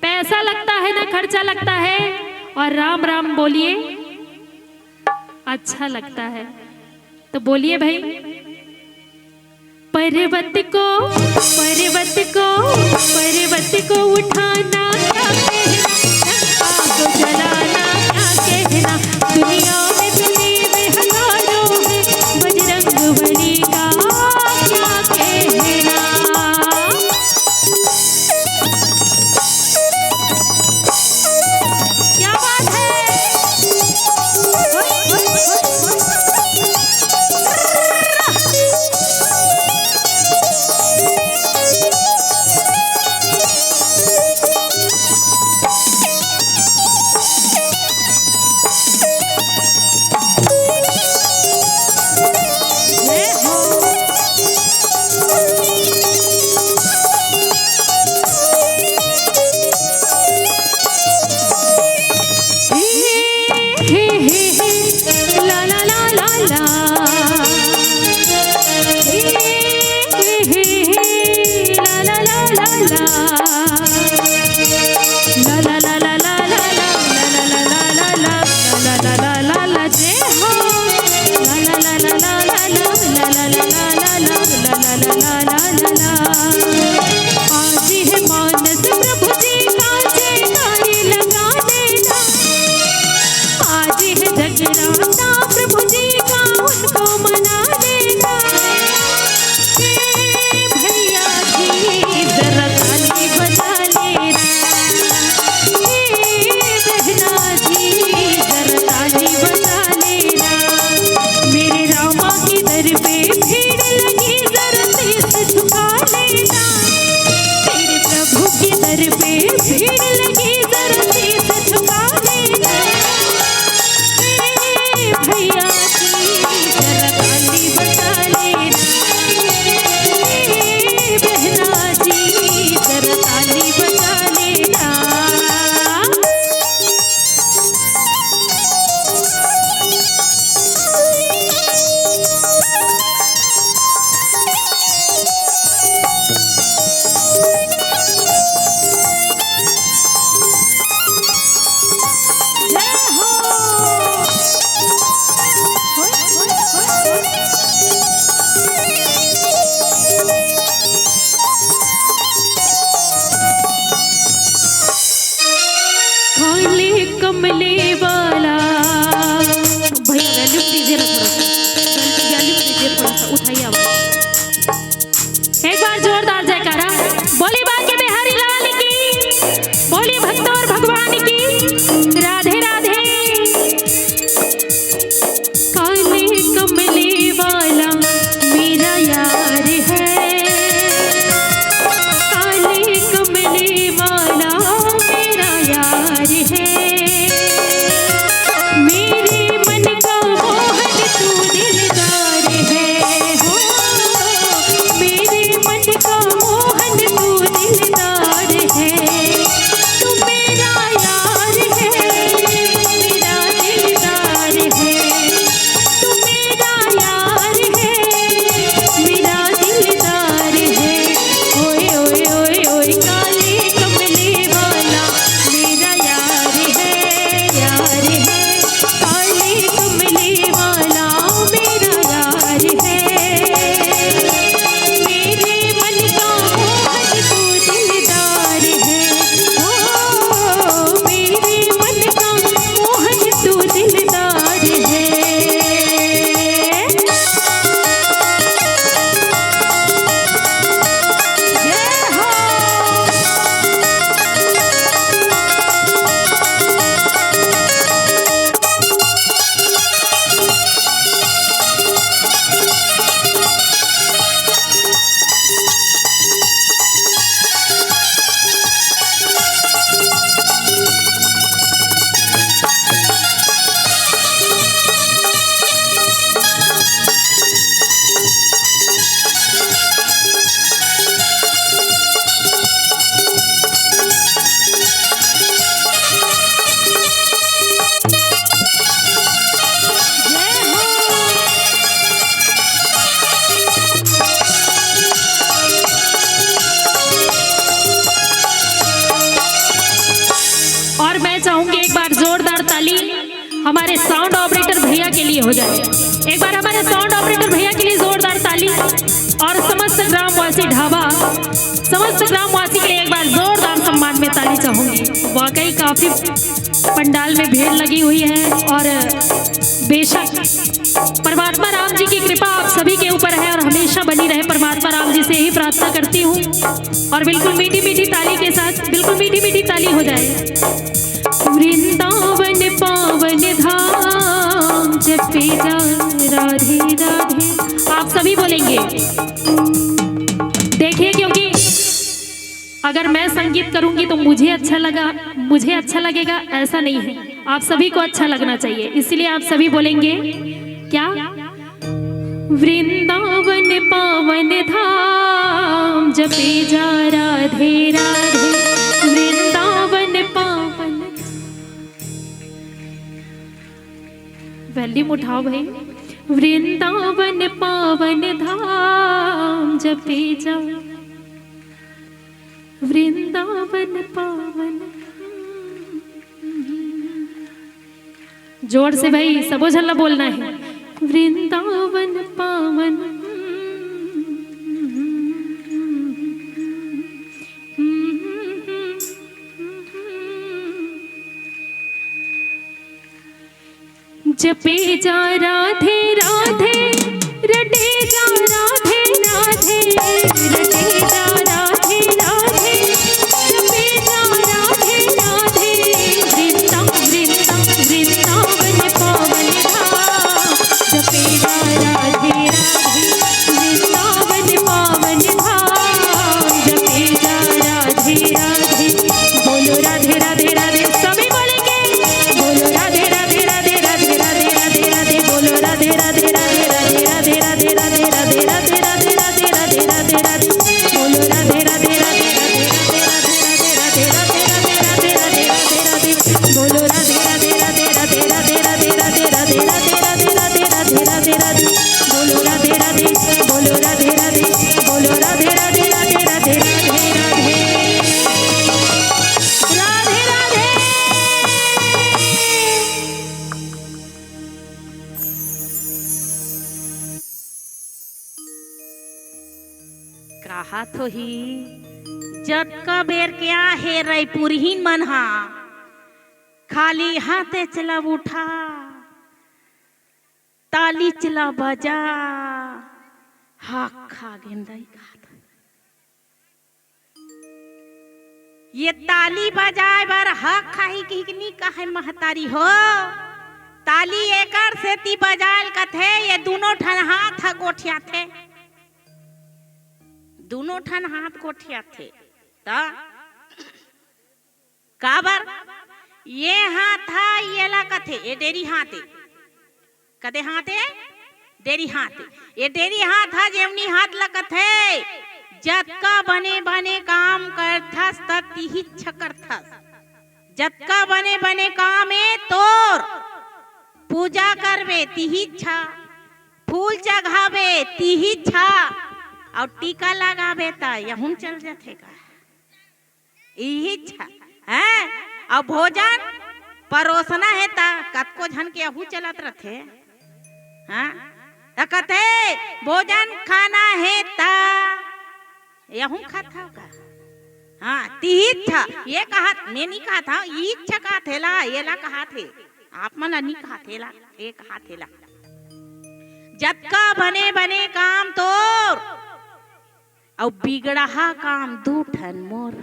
पैसा लगता है ना खर्चा लगता है, और राम राम बोलिए, अच्छा लगता है। तो बोलिए भाई, पर्वत को, पर्वत को, पर्वत को उठाना क्या कहना, चंपा को जलाना क्या कहना, दुनिया में तो देव हजारों हैं, बजरंग बली का क्या कहना। क्या बात है? काले कमले वाला भैया, वॉल्यूम दीजिए ना थोड़ा सा, वॉल्यूम दीजिए थोड़ा सा, उठाइए आवाज। एक बार जोरदार जयकारा। बोली बांके बिहारी लाल की, बोली भक्तों और भगवान की। राधे राधे। काले कमले वाला मेरा यार है, काले कमले वाला मेरा यार है। मेरे मन का मोहन तू दिलदार है, हो, मेरे मन का मोहन तू दिलदार है। तू मेरा यार है, मेरा दिलदार है। तू मेरा यार है, मेरा दिलदार है। ओए, ओए, ओए, ओए, काले कमले वाला मेरा यार है, यार है। काले कमले वाला मेरा यार है। मेरे मन का मोहन तू दिलदार है। ओ, मेरे मन का मोहन तू दिलदार है। जय हो। और मैं चाहूंगी एक बार जोरदार ताली हमारे साउंड ऑपरेटर भैया के लिए हो जाए। एक बार हमारे साउंड ऑपरेटर भैया के लिए जोरदार ताली। और समस्त ग्रामवासी ढाबा, समस्त ग्रामवासी के लिए एक बार जोरदार सम्मान में ताली चाहूंगी। वाकई काफी पंडाल में भीड़ लगी हुई है और बेशक परमात्मा राम जी की कृपा आप सभी के ऊपर है और हमेशा बनी रहे। परमात्मा राम जी से यही प्रार्थना करती हूँ और बिल्कुल मीठी मीठी ताली के साथ, बिल्कुल मीठी मीठी ताली हो जाए। वृंदावन पावन धाम जपे जा राधे राधे। आप सभी बोलेंगे। देखिए, क्योंकि अगर मैं संगीत करूंगी तो मुझे अच्छा लगा, मुझे अच्छा लगेगा, ऐसा नहीं है, आप सभी को अच्छा लगना चाहिए, इसलिए आप सभी बोलेंगे क्या? वृंदावन पावन धाम जपे जा राधे राधे। वृंदावन पावन, वॉल्यूम उठाओ भाई। वृंदावन पावन धाम जपे जा, वृंदावन पावन। जोर से भाई, सबो झन ला बोलना है। वृंदावन पावन। जपे जा राधे राधे, रटे जा राधे राधे, रटे जा राधे राधे, जपे जा राधे राधे। वृंदा, वृंदा, वृंदावन पावन धाम, जपे जा राधे राधे, वृंदावन पावन धाम, जपे जा राधे राधे। बोलो राधे राधे राधे, सभी बोलेंगे। बोलो राधे राधे राधे, राधे राधे राधे राधे, बोलो राधे राधे राधे, राधे राधे राधे, राधे राधे राधे, राधे राधे राधे, राधे राधे राधे, बोलो राधे राधे राधे, राधे राधे राधे, राधे राधे राधे, राधे राधे राधे, राधे राधे राधे, बोलो राधे राधे राधे, राधे राधे राधे, राधे राधे राधे, राधे राधे राधे, राधे राधे राधे, बोलो राधे राधे, बोलो राधे राधे, बोलो राधे राधे, राधे राधे राधे, राधे राधे। राधे राधे। कहात होही, जतका बेर के आहे रइपुरहिन मन हा, खाली हाथे चला उठा, ताली चला बजा, हक खा गेंदई कहात। ये ताली बजाए बर हक खाही कहिके नी कहे महतारी हो। ताली एकर सेती बजायल कथे, ये दूनों ठन हाथ ह गोठियाथे, दूनों ठन हाथ गोठियाथे। त काबर? ये हाथ ह, येला कथे, ये डेरी हाथ ए। कदे हाथ ए? डेरी हाथ ए। ये डेरी हाथ ह, जेवनी हाथ ल कथे, जतका बने बने काम करथस, त तिहिच करथस। जतका बने बने काम ए तोर, पूजा करबे, तिहिच, फूल चघाबे, तिहिच, अउ टीका लगाबे, त यहूँ चल जाथे का? इहिच, हैं? अउ भोजन परोसना हे त कतको झन के अहू चलत रथे, हाँ? त कथे, भोजन खाना हे त यहूँ खात हव का? हाँ, तिहिच, ये कहात, मैं नी कहात हव, इहिच कहात हे ला, येला कहात हे। आप मन ला नी कहात हे ला, ये कहात हे ला। जतका बने बने काम तोर, अउ बिगड़हा काम दू ठन मोर।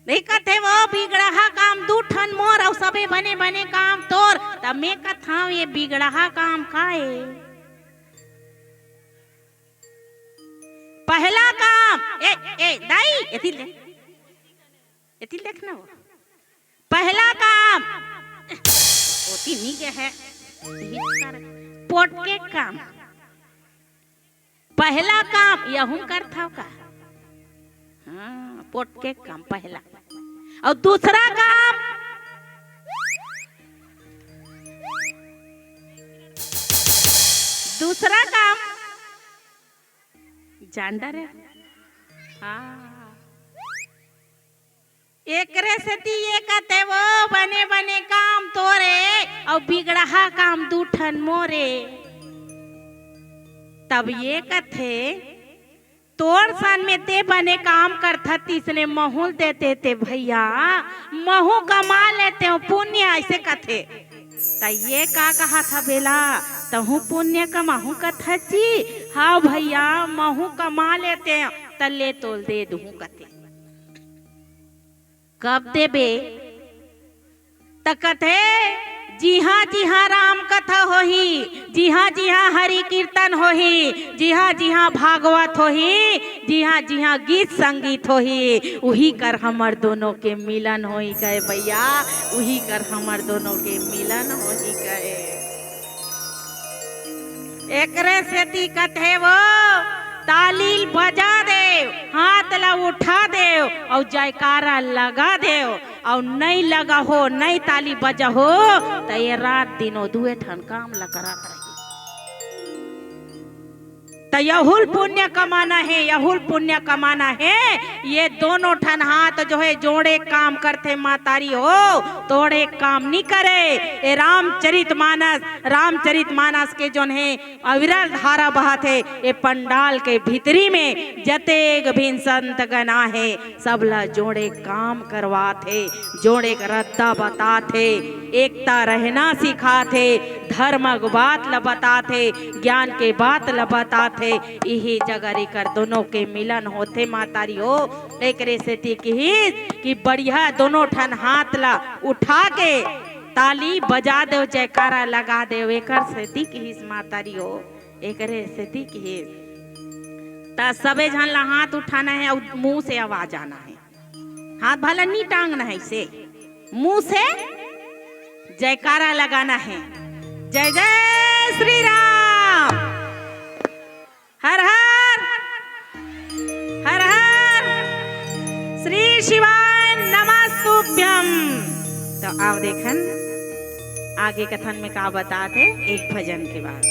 नहीं कथे वो, बिगड़हा काम दू ठन मोर, अउ सबे बने बने काम तोर। त मैं कथंव, ये बिगड़हा काम का ए? पहला काम, ए, ए, दाई, एती ले, एती देख ना वो। पहला काम, ओती नी गे हे, पोटके काम। पहला काम, यहूँ करथव का? हाँ, पोटके काम पहला। अउ दूसरा काम, दूसरा काम, जान डरे? हाँ। एकरे सेती ये कथे वो, बने बने काम तोर, बिगड़हा काम दू ठन मोरे। तब ये कथे, तोर सन में ते बने काम करथस, तिसने महूँ ल देते ते भैया, महूँ कमा लेतेंव पुण्य, अइसे कथे। त ये का कहत हस बेला, तहूँ पुण्य कमाहूँ कथस जी? हव भैया, महूँ कमा लेतेंव, त ले तोल दे दूहूँ कथे। कब देबे? त कथे, जिहाँ जिहाँ राम कथा होही, जिहाँ जिहाँ हरि कीर्तन होही, जिहाँ जिहाँ भागवत होही, जिहाँ जिहाँ गीत संगीत होही, उही कर हमर दोनों के मिलन होही कहे भैया, उही कर हमर दोनों के मिलन होही कहे। एकरे सेती कथे वो, ताली बजा देव, हाथ ला उठा देव अउ जयकारा लगा देव, अउ नइ लगा हो, नइ ताली बजा हो, त ये रात दिन ओ दुए ठन काम ला करत रही। त यहू ल पुण्य कमाना हे, यहू ल पुण्य कमाना हे। ये दोनों ठन हाथ जो हे जोड़े काम करथे महतारी हो, तोड़े काम नी करे। ए रामचरित मानस, रामचरित मानस के जोन हे अविरल धारा बहत हे, ए पंडाल के भीतरी में जतेक भी संत गण आहे, सब ला जोड़े काम करवात हे, जोड़े के रद्दा बतात हे, एकता रहना सिखात हे, धर्म के बात ला बतात हे, ज्ञान के बात ला बतात हे। इही जगह एकर दोनों के मिलन होथे महतारी हो। एकरे सेती किहिस कि बढ़िया दोनों ठन हाथ ला उठा के ताली बजा देव, जयकारा लगा देव, एकर सेती किहिस महतारी हो, एकरे सेती किहिस। त सबे झन ला हाथ उठाना हे अउ मुंह से आवाज आना हे। हाथ भला नी टांगना हे, से मुंह से जयकारा लगाना हे। जय जय श्री राम। हर हर, हर हर श्री शिवाय नमस्तुभ्यम। त आव देखन आगे कथन में का बतात हे एक भजन के बाद।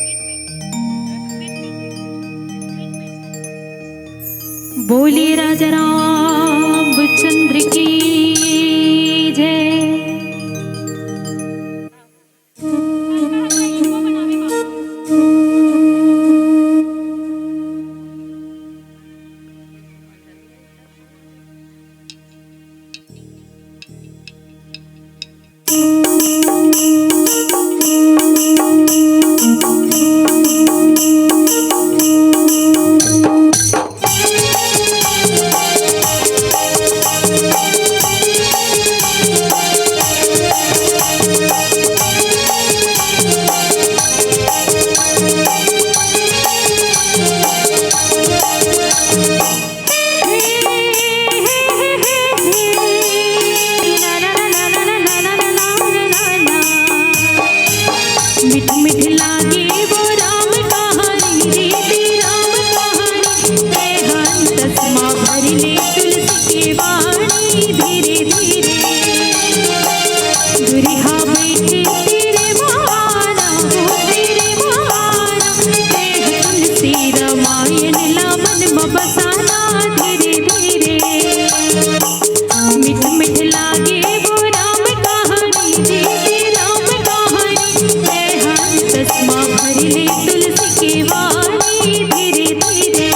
बोलिए राजा रामचंद्र की जय। मीठ मीठ लागे वो राम कहानी, रीति राम कहानी। तेहन चश्मा भर ले तुलसी के वाणी, धीरे धीरे। दुरिहा बैठे तेरे माना, वो तेरे माना। तेह तुलसी रामायण ला मन म बसाना, धीरे धीरे। मीठ मीठ लागे वो राम कहानी, जी जी राम कहानी। तेहन चश्मा भर ले तुलसी के वाणी, धीरे धीरे।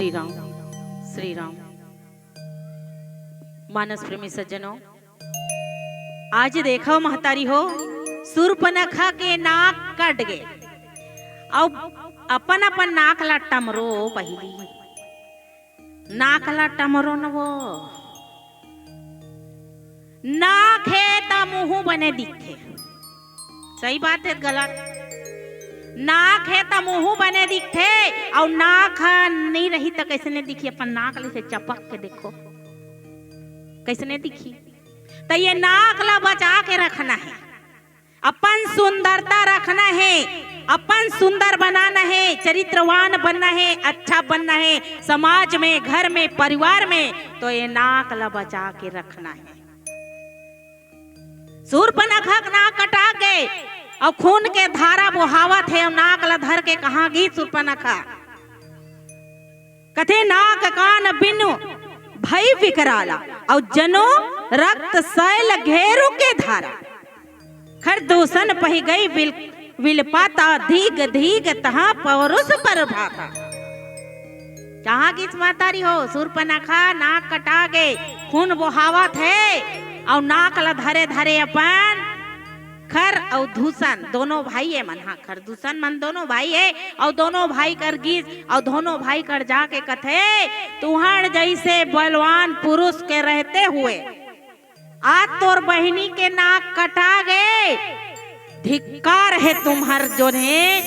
श्री राम, श्री राम। मानस प्रेमी सज्जनों, आज देखव महतारी हो, सूर्पनखा के नाक कट गे, अउ अपन अपन नाक ला टमरो पहिली। नाक ला टमरो न वो। नाक हे त मुंह बने दिखथे। सही बात हे, गलत? नाक हे त मुंह बने दिखथे, अउ नाक ह नइ रही त कइसने दिखी? अपन नाक ले से चपक के देखो, कइसने दिखी? त ये नाक ला बचा के रखना हे। अपन सुंदरता रखना हे, अपन सुंदर बनाना हे, चरित्रवान बनना हे, अच्छा बनना हे, समाज में, घर में, परिवार में, तो ये नाक ला बचा के रखना हे। सूर्पनखा के नाक कटा गे, अउ खून के धारा बोहावत हे, अउ नाक ला धर के कहाँ गिस सूर्पनखा? कथे नाक कान बिनु भई विकराला, अउ जनो रक्त सैल घेरु के धारा। खरदूषण पहि गई विल, विलपाता, धीग धीग तहाँ पौरुष पर भाता। कहाँ गिस महतारी हो, सूर्पनखा नाक कटा गे, खून बोहावत हे, अउ नाक ला धरे धरे अपन खर अउ दूषण दोनों भाई हे मन, हाँ, खरदूषण मन दोनों भाई हे, अउ दोनों भाई कर गिस, अउ दोनों भाई कर जाके कथे, तुहर जइसे बलवान पुरुष के रहते हुए आज तोर बहिनी के नाक कटा गे, धिक्कार हे तुम्हर जोने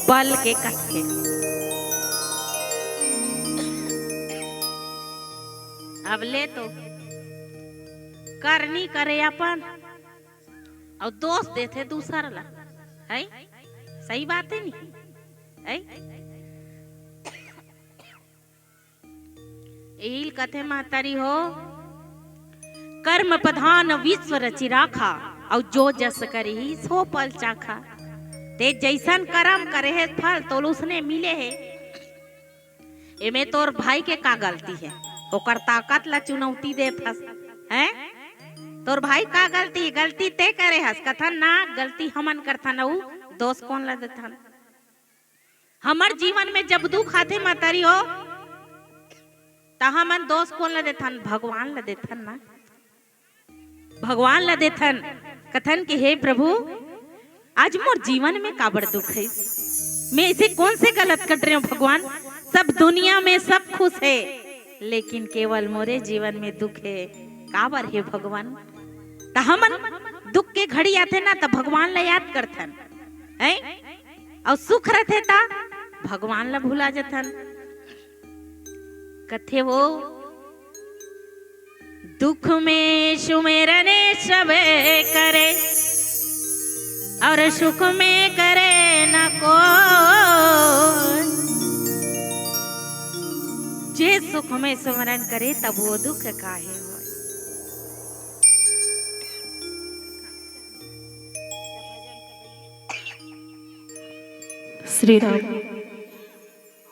बल के कथे। अब ले तो करनी करे अपन, अउ दोष देथे दूसर ला, है? सही बात हे नी? है? एहिल कथे महतारी हो, कर्म प्रधान विश्व रचि राखा, अउ जो जस करही सो फल चाखा। ते जइसन करम करे हे फल तोल उसने मिले हे। एमे तोर भाई के का गलती हे? ओकर ताकत ला चुनौती देत हस, हैं? तोर भाई का गलती? गलती ते करे हस, कथन ना, गलती हमन करथन, अउ दोष कोन ला देथन? हमर जीवन में जब दुख आथे महतारी हो, त हमन दोष कोन ला देथन? भगवान ला देथन ना। भगवान ला देथन, कथन कि हे प्रभु, आज मोर जीवन में काबर दुख हे? मैं ऐसे कौन से गलत कर रहे हूँ भगवान? सब दुनिया में सब खुश हे, लेकिन केवल मोरे जीवन में दुख हे। काबर हे भगवान? त हमन दुख के घड़ी आथे ना, त भगवान ला याद करथन, हैं? अउ सुख रथे त भगवान ला भुला जथन। कथे वो, दुख में सुमिरन सब करे, अउ सुख में करे न कोई। जे सुख में सुमिरन करे, तब वो दुख काहे होय? श्री राम।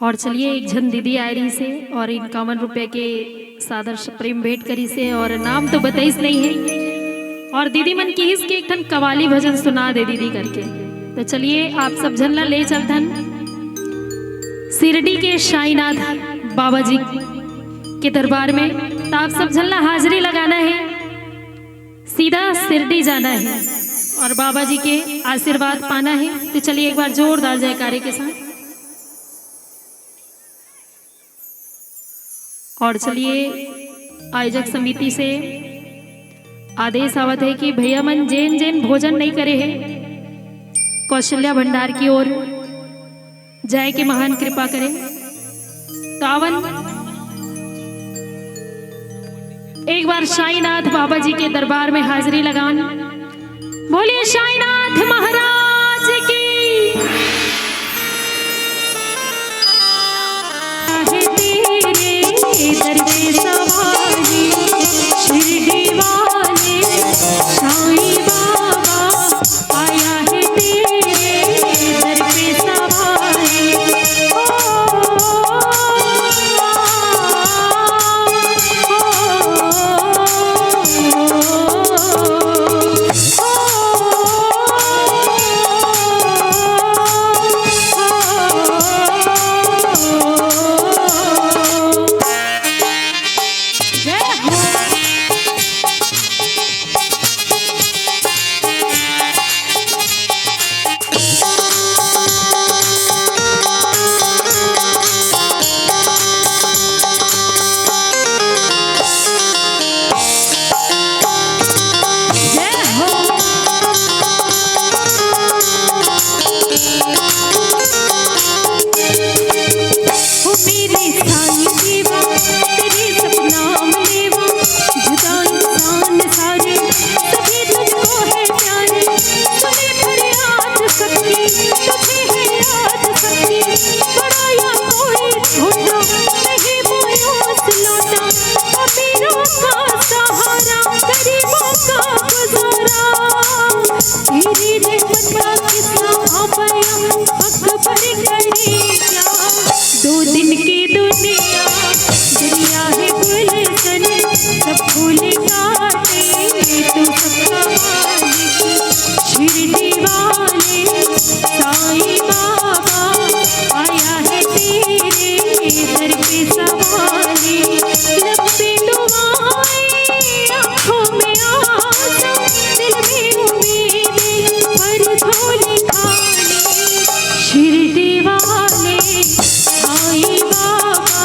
और चलिए, एक झन दीदी आय रहिस हे और इक्यावन रुपया के सादर प्रेम भेंट करिस हे और नाम तो बताइस नहीं हे। और दीदी मन किहिस कि एक ठन कवाली भजन सुना दे दीदी करके। तो चलिए, आप सब झन ला ले चलथन शिरडी के साईनाथ बाबा जी के दरबार में। तो आप सब झन ला हाजिरी लगाना हे, सीधा शिरडी जाना हे और बाबा जी के आशीर्वाद पाना हे। तो चलिए, एक बार जोरदार जयकारे के साथ। और चलिए, आयोजक समिति से आदेश आवत हे कि भैया मन जेन जेन भोजन नहीं करे हे, कौशल्या भंडार की ओर जाय के महान कृपा करे। तो आवन, एक बार साईनाथ बाबा जी के दरबार में हाजिरी लगान। बोलिए साईनाथ महाराज की। तेरे दर पे सवारी, शिरडी वाले साईं बाबा, आया है तेरे दर पे सवारी। ओ, ओ, ओ, तेरी रहमत का किस्सा आ बयां, अकबर करे क्या। दो दिन की दुनिया, दुनिया है गुलशन, सब फूल काटे, तू सबका मालिक। शिरडी वाले साईं बाबा, आया है तेरे दर पे सवारी। लब पे दुआएं, आंखों में आंसू, दिल में उम्मीदें, पर झोली खाली। शिरडी वाले साईं बाबा,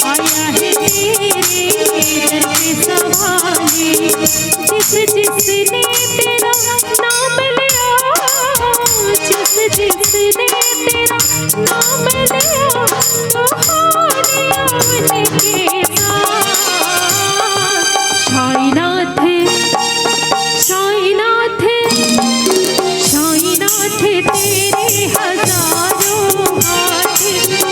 आया है तेरे दर पे सवारी। जिस जिसने तेरा नाम लिया, जिस जिसने तेरा नाम लिया, तो हो लिया उनके साथ। साईनाथ, साईनाथ, साईनाथ तेरे हजारों हाथ,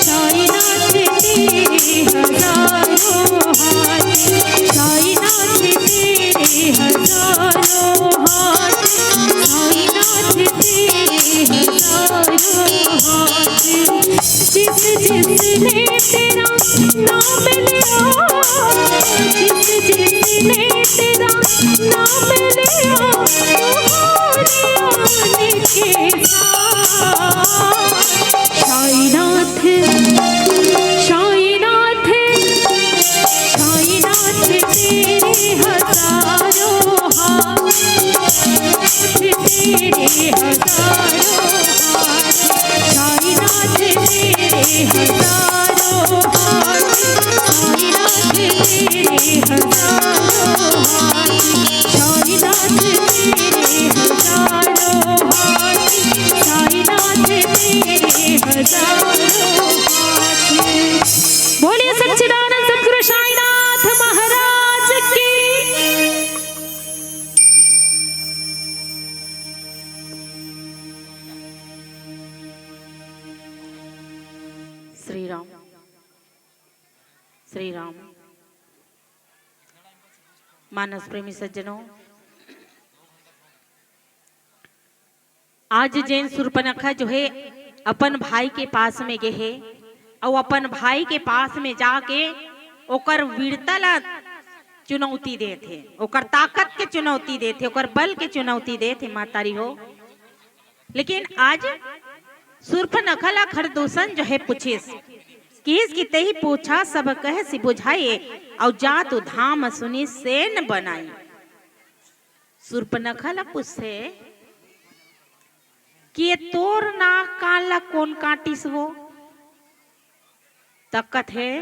साईनाथ तेरे हजारों हाथ, साईनाथ तेरे हजारों हाथ, साईनाथ तेरे हजारों हाथ। जिस जिसने तेरा नाम लिया, जिस जिसने तेरा नाम लिया, तो हो लिया उनके साथ। साईनाथ, साईनाथ, साईनाथ तेरे हजारों हाथ, तेरे हजारों हाथ, साईनाथ तेरे हजारों हाथ, साईनाथ तेरे हजारों हाथ, साईनाथ तेरे हजारों हाथ, साईनाथ तेरे हजारों हाथ। बोलिए सच्चिदानंद सतगुरु साईनाथ महाराज की। श्री राम, श्री राम। मानस प्रेमी सज्जनों, आज जेन सुर्पनखा जो है अपन भाई के पास में गे हे, अउ अपन भाई के पास में जाके ओकर वीरता ला चुनौती देत हे, ओकर ताकत के चुनौती देत हे, ओकर बल के चुनौती देत हे, महतारी हो। लेकिन आज सुर्पनखा ला खरदूषण जो है पूछिस, किहिस कि तेहि पूछा सब कहसि बुझाए, अउ जा तू धाम सुनि सेन बनाई। सुर्पनखा ला पूछथे कि ये तोर नाक कान ला कोन काटिस वो? त कथे,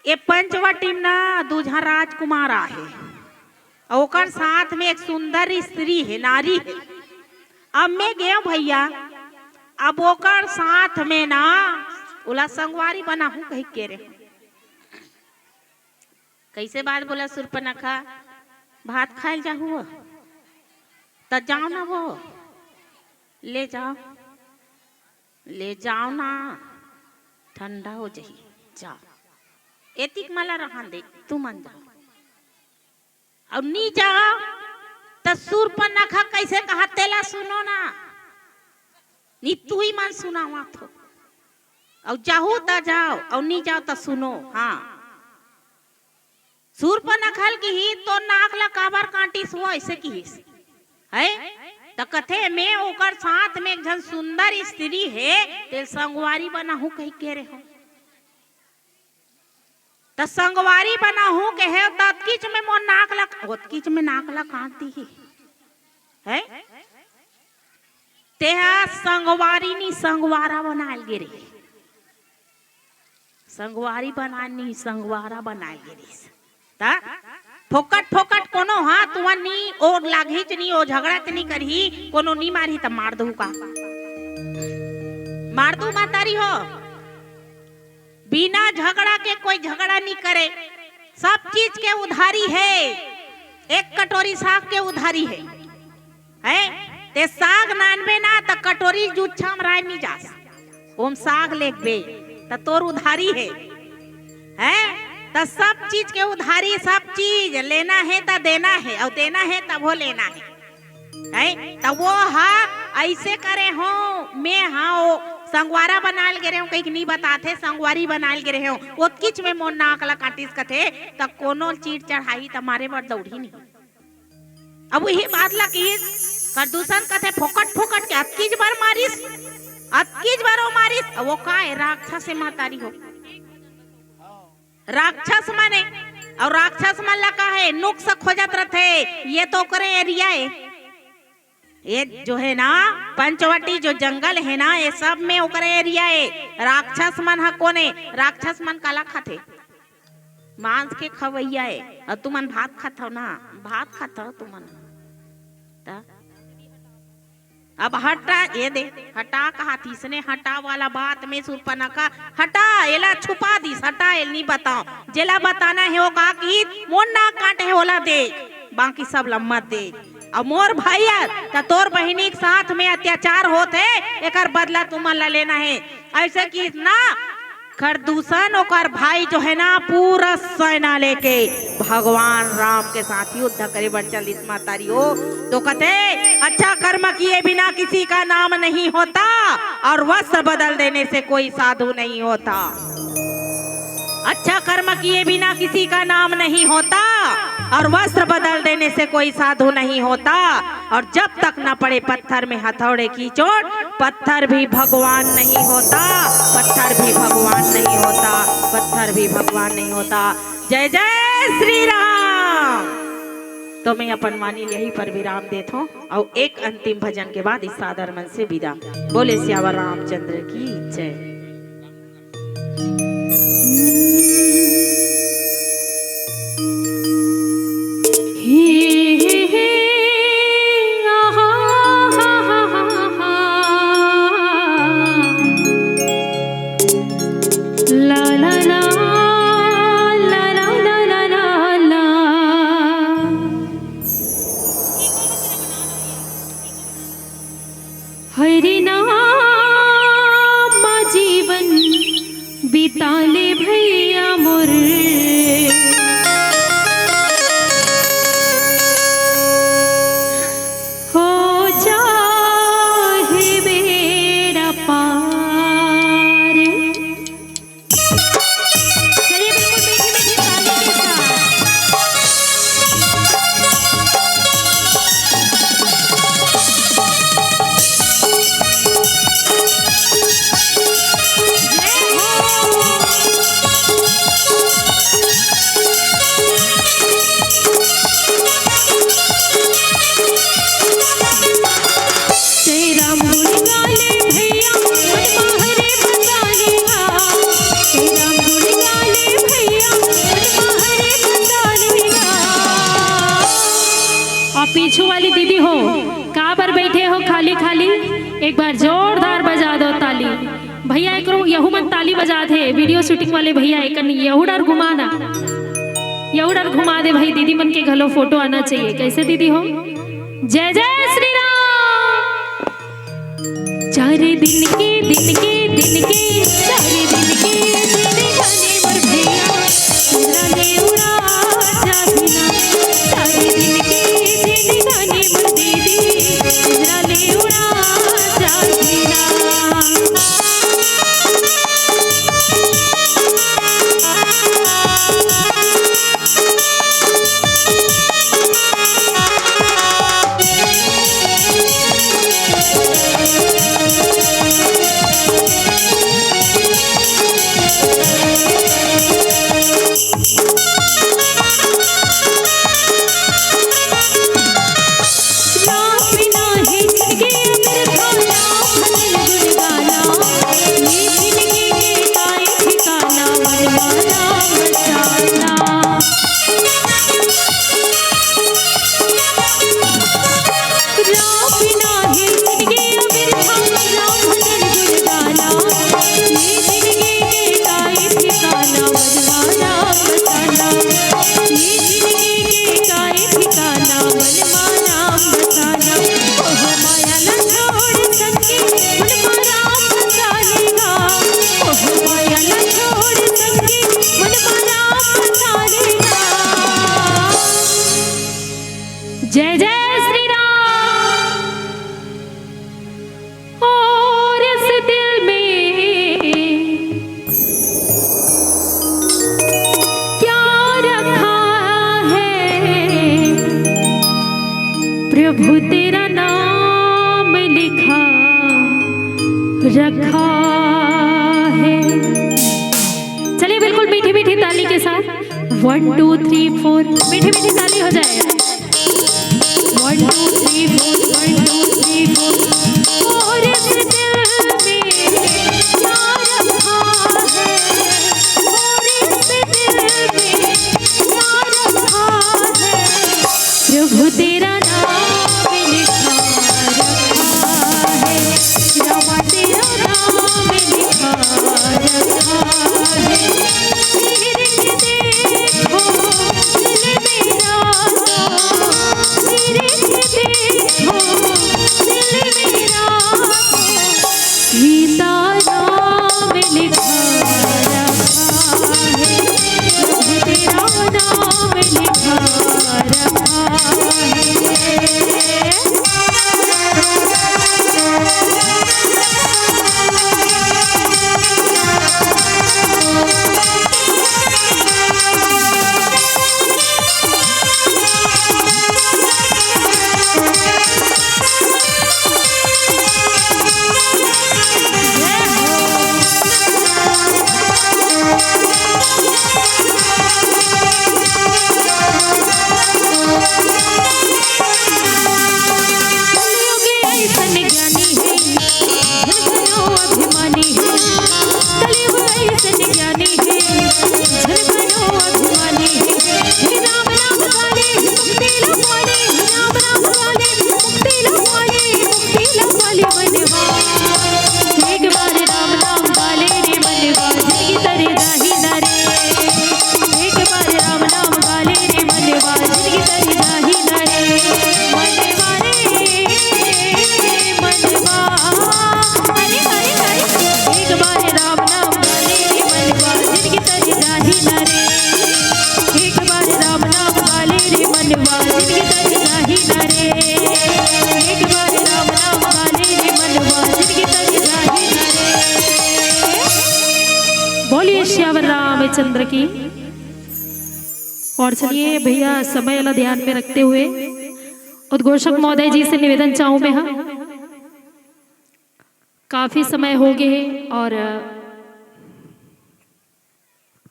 ये पंचवटी म ना दू झन राजकुमार आहे, अउ ओकर साथ में एक सुंदर स्त्री हे, नारी हे। अब मैं गेंव भइया, अब ओकर साथ में ना ओला संगवारी बनाहूं कहिके रे। कइसे बात बोला सुर्पनखा? भात खाय ल जाहू हो? त जाव ना वो, ले जाव, ले जाव ना, ठंडा हो जाही, जाव। एतिक मला रहन दे, तुमन जाव। अउ नी जाव, त सुर्पनखा कइसे कहा, तेला सुनो ना। नी तुही मन सुनावत हो। अउ जाहू त जाव, अउ नी जाव त सुनो। हाँ। सुर्पनखा ल किही, "तोर नाक ला काबर काटिस वो?" अइसे किहिस। है? त कथे, "मैं ओकर साथ में एक झन सुंदर स्त्री हे, तेल संगवारी बनाहूं कहिके रे हो।" त संगवारी बनाहूं कहे, त अतकीच में मोर नाक ला, ओतकीच में नाक ला काट दिही। है? तेहा संगवारी नी, संगवारा बनाय ल गे रे। संगवारी बनाय नी, संगवारा बनाय गे रिस। त फोकट, फोकट कोनो हा तुमन नी, ओ लागहीच नी, ओ झगड़ा त नी करही, कोनो नी मारही त मार दहू का? मार दहू महतारी हो। बिना झगड़ा के कोई झगड़ा नी करे। सब चीज के उधारी हे। एक कटोरी साग के उधारी हे। हैं? ते साग नानबे ना, त कटोरी जुच्छा म राय नी जास। ओम साग लेगबे, त तोर उधारी हे। हैं? त सब चीज के उधारी, सब चीज लेना हे त देना हे, अउ देना हे तभो लेना हे। है, त वो हा ऐसे करे हो, मैं हा ओ संगवारा बनाल गे रहे हो, कहीं नहीं बताथे, संगवारी बनाल गे रहे हो, ओतकीच में मोर नाक ला काटिस कथे, त कोनो चीर चढ़ाही त मारे बर दौड़ही नहीं। अब वही बात ला कहिस, खरदूषण कथे फोकट फोकट के अतकीच बार मारिस, अतकीच बार ओ मारिस, अब वो का है, राक्षस है महतारी हो, राक्षस मन है। और राक्षस मन ला का है, नुक्स खोजत रथे, ये तो ओकरे एरिया है। ये जो है ना, पंचवटी जो जंगल है ना, ये सब में ओकरे एरिया है। राक्षस मन ह कोने, राक्षस मन काला खाथे? मांस के खवैया है। और तुमन भात खाथव ना, भात खाथव तुमन। त अब हटा, ये दे, हटा कहा थी, इसने हटा वाला बात में सुरपनखा हटा, एला छुपा दिस, हटा, एल नहीं बताओ। जेला बताना है वो का की, मोर नाक काटे है, ओला देख, बाकी सब ला मत देख। अब मोर भाई यार, त तोर बहिनी के साथ में अत्याचार होत है, एकर बदला तुमन ला लेना है। ऐसे कि ना, खरदूषण ओकर भाई जो है ना, पूरा सेना लेके भगवान राम के साथ युद्ध करे बर चलिस महतारी हो। तो कहते, अच्छा कर्म किए बिना किसी का नाम नहीं होता और वस्त्र बदल देने से कोई साधु नहीं होता। अच्छा कर्म किए बिना किसी का नाम नहीं होता और वस्त्र बदल देने से कोई साधु नहीं होता। और जब तक न पड़े पत्थर में हथौड़े की चोट, पत्थर भी भगवान नहीं होता, पत्थर भी भगवान नहीं होता, पत्थर भी भगवान नहीं होता। जय जय श्री राम। तो मैं अपन वाणी यहीं पर विराम देत हूँ और एक अंतिम भजन के बाद इस सादर मन से विदा। बोले सियावर रामचंद्र की जय। हरि नाम मा जीवन बिता ले भैया मोर, हो जाहे बेड़ा पार। चलिए, बिल्कुल मीठी मीठी ताली के साथ। जय हो। जय राम गुण गाले भैया, मन माहरे बता लेगा। जय राम गुण गाले भैया, मन माहरे बता लेगा। और पीछू वाली दीदी हो, का बर बैठे हो खाली खाली? एक बार जोरदार बजा दो ताली। भैया, एकरो यहू मन ताली बजात हे, video shooting वाले भैया, एकन यहू डर घुमा ना, यहू डर घुमा दे भाई। दीदी मन के घलो फोटो आना चाहिए। कैसे दीदी हो? जय जय श्री राम। चार दिन के, दिन के, दिन के, चार दिन के दिन गाने मोर भैया, चंद्रा ले उड़ा जा बिना। चार दिन के दिन गाने मोर दीदी, चंद्रा ले उड़ा जा बिना। तेरा नाम लिखा रखा है। चलिए, बिल्कुल मीठी मीठी ताली के साथ, वन टू थ्री फोर, मीठी मीठी ताली हो जाए। वन टू थ्री फोर, वन टू थ्री फोर। और इस दिल में क्या रखा है, और इस दिल में क्या रखा है, प्रभु तेरा नाम लिखा रखा है, रामा तेरा नाम लिखा रखा है। फिर के देखो दिल मेरा, फिर के देखो दिल मेरा, सीताराम लिखा रखा है, प्रभु तेरा नाम लिखा रखा है। कलयुग ऐसन ज्ञानी है, झन बनो अभिमानी है। कलयुग ऐसन ज्ञानी है, झन बनो अभिमानी है। हे राम नाम वाले मुक्ति ला पाले, हे राम नाम वाले मुक्ति ला पाले, मुक्ति ला पाले मनवा। एक बार राम नाम वाले रे मनवा, जिंदगी तर जाही ना रे। एक बार राम नाम वाले रे मनवा, जिंदगी तर जाही ना रे। मनवा रे, मनवा। अरे, अरे, अरे। एक बार राम नाम वाले रे मनवा, जिंदगी तर जाही ना रे। एक बार राम नाम वाले रे मनवा, जिंदगी तर जाही ना रे। एक बार राम नाम वाले रे मनवा, जिंदगी तर जाही ना रे। बोलिए सियावर रामचंद्र की। और चलिए भैया, समय ला ध्यान में रखते हुए उद्घोषक महोदय जी से निवेदन चाहूँ मैं, हाँ, काफी समय हो गए है और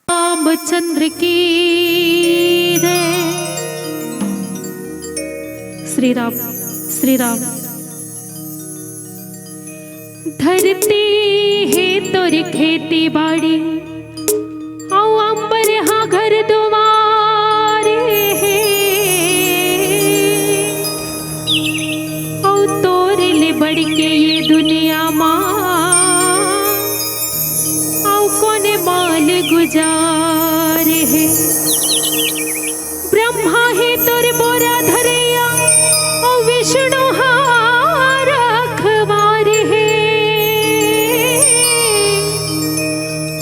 रामचंद्र की जय। श्री राम, श्री राम। धरती हे तोर खेती बाड़ी, अउ अंबर हा घर दुआर हे। अउ तोर ले बढ़ के ये दुनिया मा, अउ कोन माल गुजार हे। ब्रह्मा हे तोर बोरा धरैया, अउ विष्णु हा रखवार हे।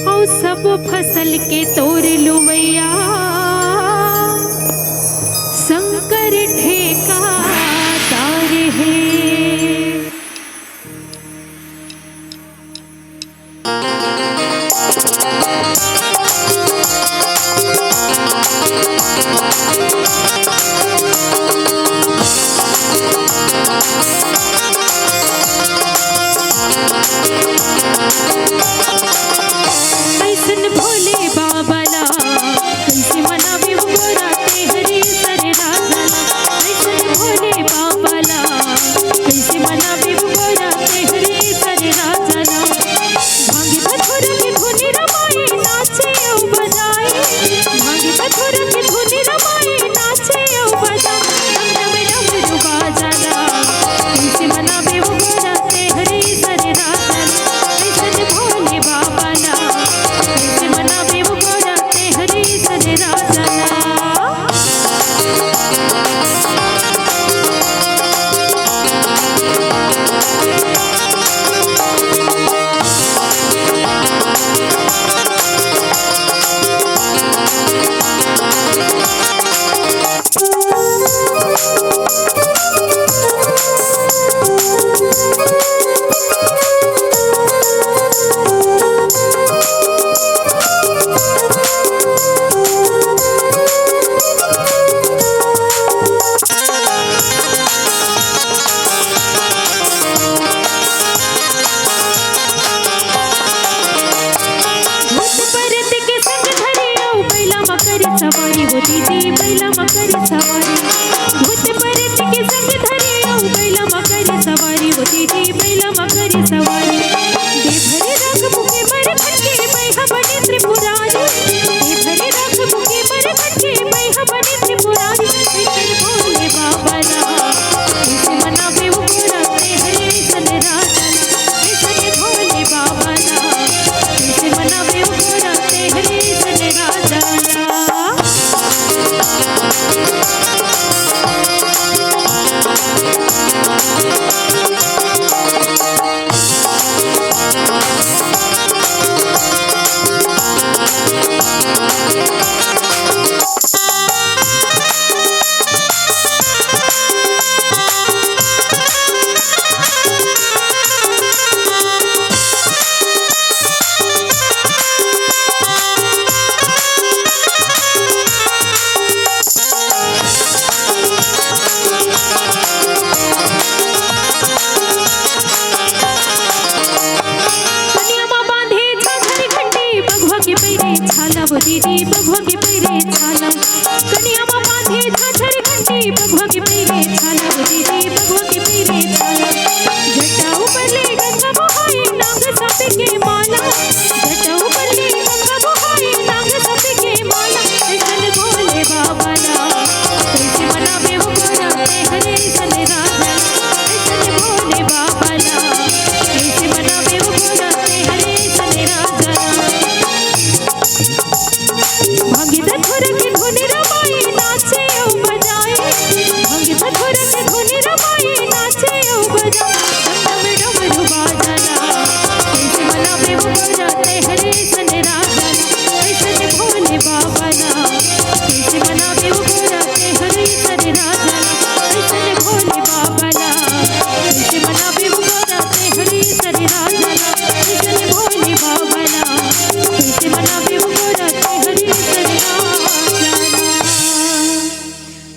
अउ सब फसल के तोर लुवैया, शंकर ठेकादार हे। कैसन भोले बाबा ला, कैसे मनावे वो गोरा तेहरी सरे राजा ला। कैसन भोले बाबा ला, कैसे मनावे वो गोरा तेहरी सरे राजा ला। भांगे धतूर के धुनी रमाए, नाचे ओ बजाए। भांगे धतूर के धुनी रमाए, नाचे ओ बजाए। डम डम डम डम बाजा ला, कैसे मनावे वो गोरा तेहरी सरे राजा ला। कैसन भोले बाबा ला, कैसे मनावे वो गोरा तेहरी सरे राजा ला। करे सवारी, भूत प्रेत के संग धरे अउ बैला मा करे सवारी, ओ दीदी बैला मा करे सवारी। दे भरे राख मुके मर खटके बैहा बने त्रिपुरारी, दे भरे राख मुके मर खटके बैहा बने त्रिपुरारी। कैसन भोले बाबा ला, कैसे मनावे ओ गोरा ते हरे सन राजा ला, कैसन भोले बाबा ला, कैसे मनावे ओ गोरा ते हरे सन राजा ला। कनिया मा बांधे झांझर घंटी, बघवा के पैरे छाला, वो दीदी बघवा के पैरे छाला। कनिया मा बांधे झांझर घंटी, बघवा के पैरे छाला, वो दीदी बघवा के पैरे छाला। जटा ऊपर ले गंगा बोहाए, नाग साप के माला। जटा ऊपर ले गंगा बोहाए, नाग साप के माला। ऐसन भोले बाबा ला, कैसे मनावे ओ गोरा ते हरे सन राजा ला। ऐसन भोले बाबा ला, कैसे मनावे ओ गोरा ते हरे सन राजा ला। भांग धतूरा के धुन रमाए, नाचे अउ बजाए। भांग धतूरा के धुन रमाए, नाचे अउ बजाए। डम डम डमरू बाजा ला, कैसे मनावे ओ गोरा ते हरे सन राजा ला। ऐसन भोले बाबा ला, कैसे मनावे ओ गोरा ते हरे सन राजा ला। ऐसन भोले बाबा ला, कैसे मनावे ओ गोरा ते हरे सन राजा ला। ऐसन भोले बाबा ला, कैसे मनावे ओ गोरा ते हरे सन राजा ला।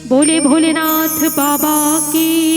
बोले भोलेनाथ बाबा की।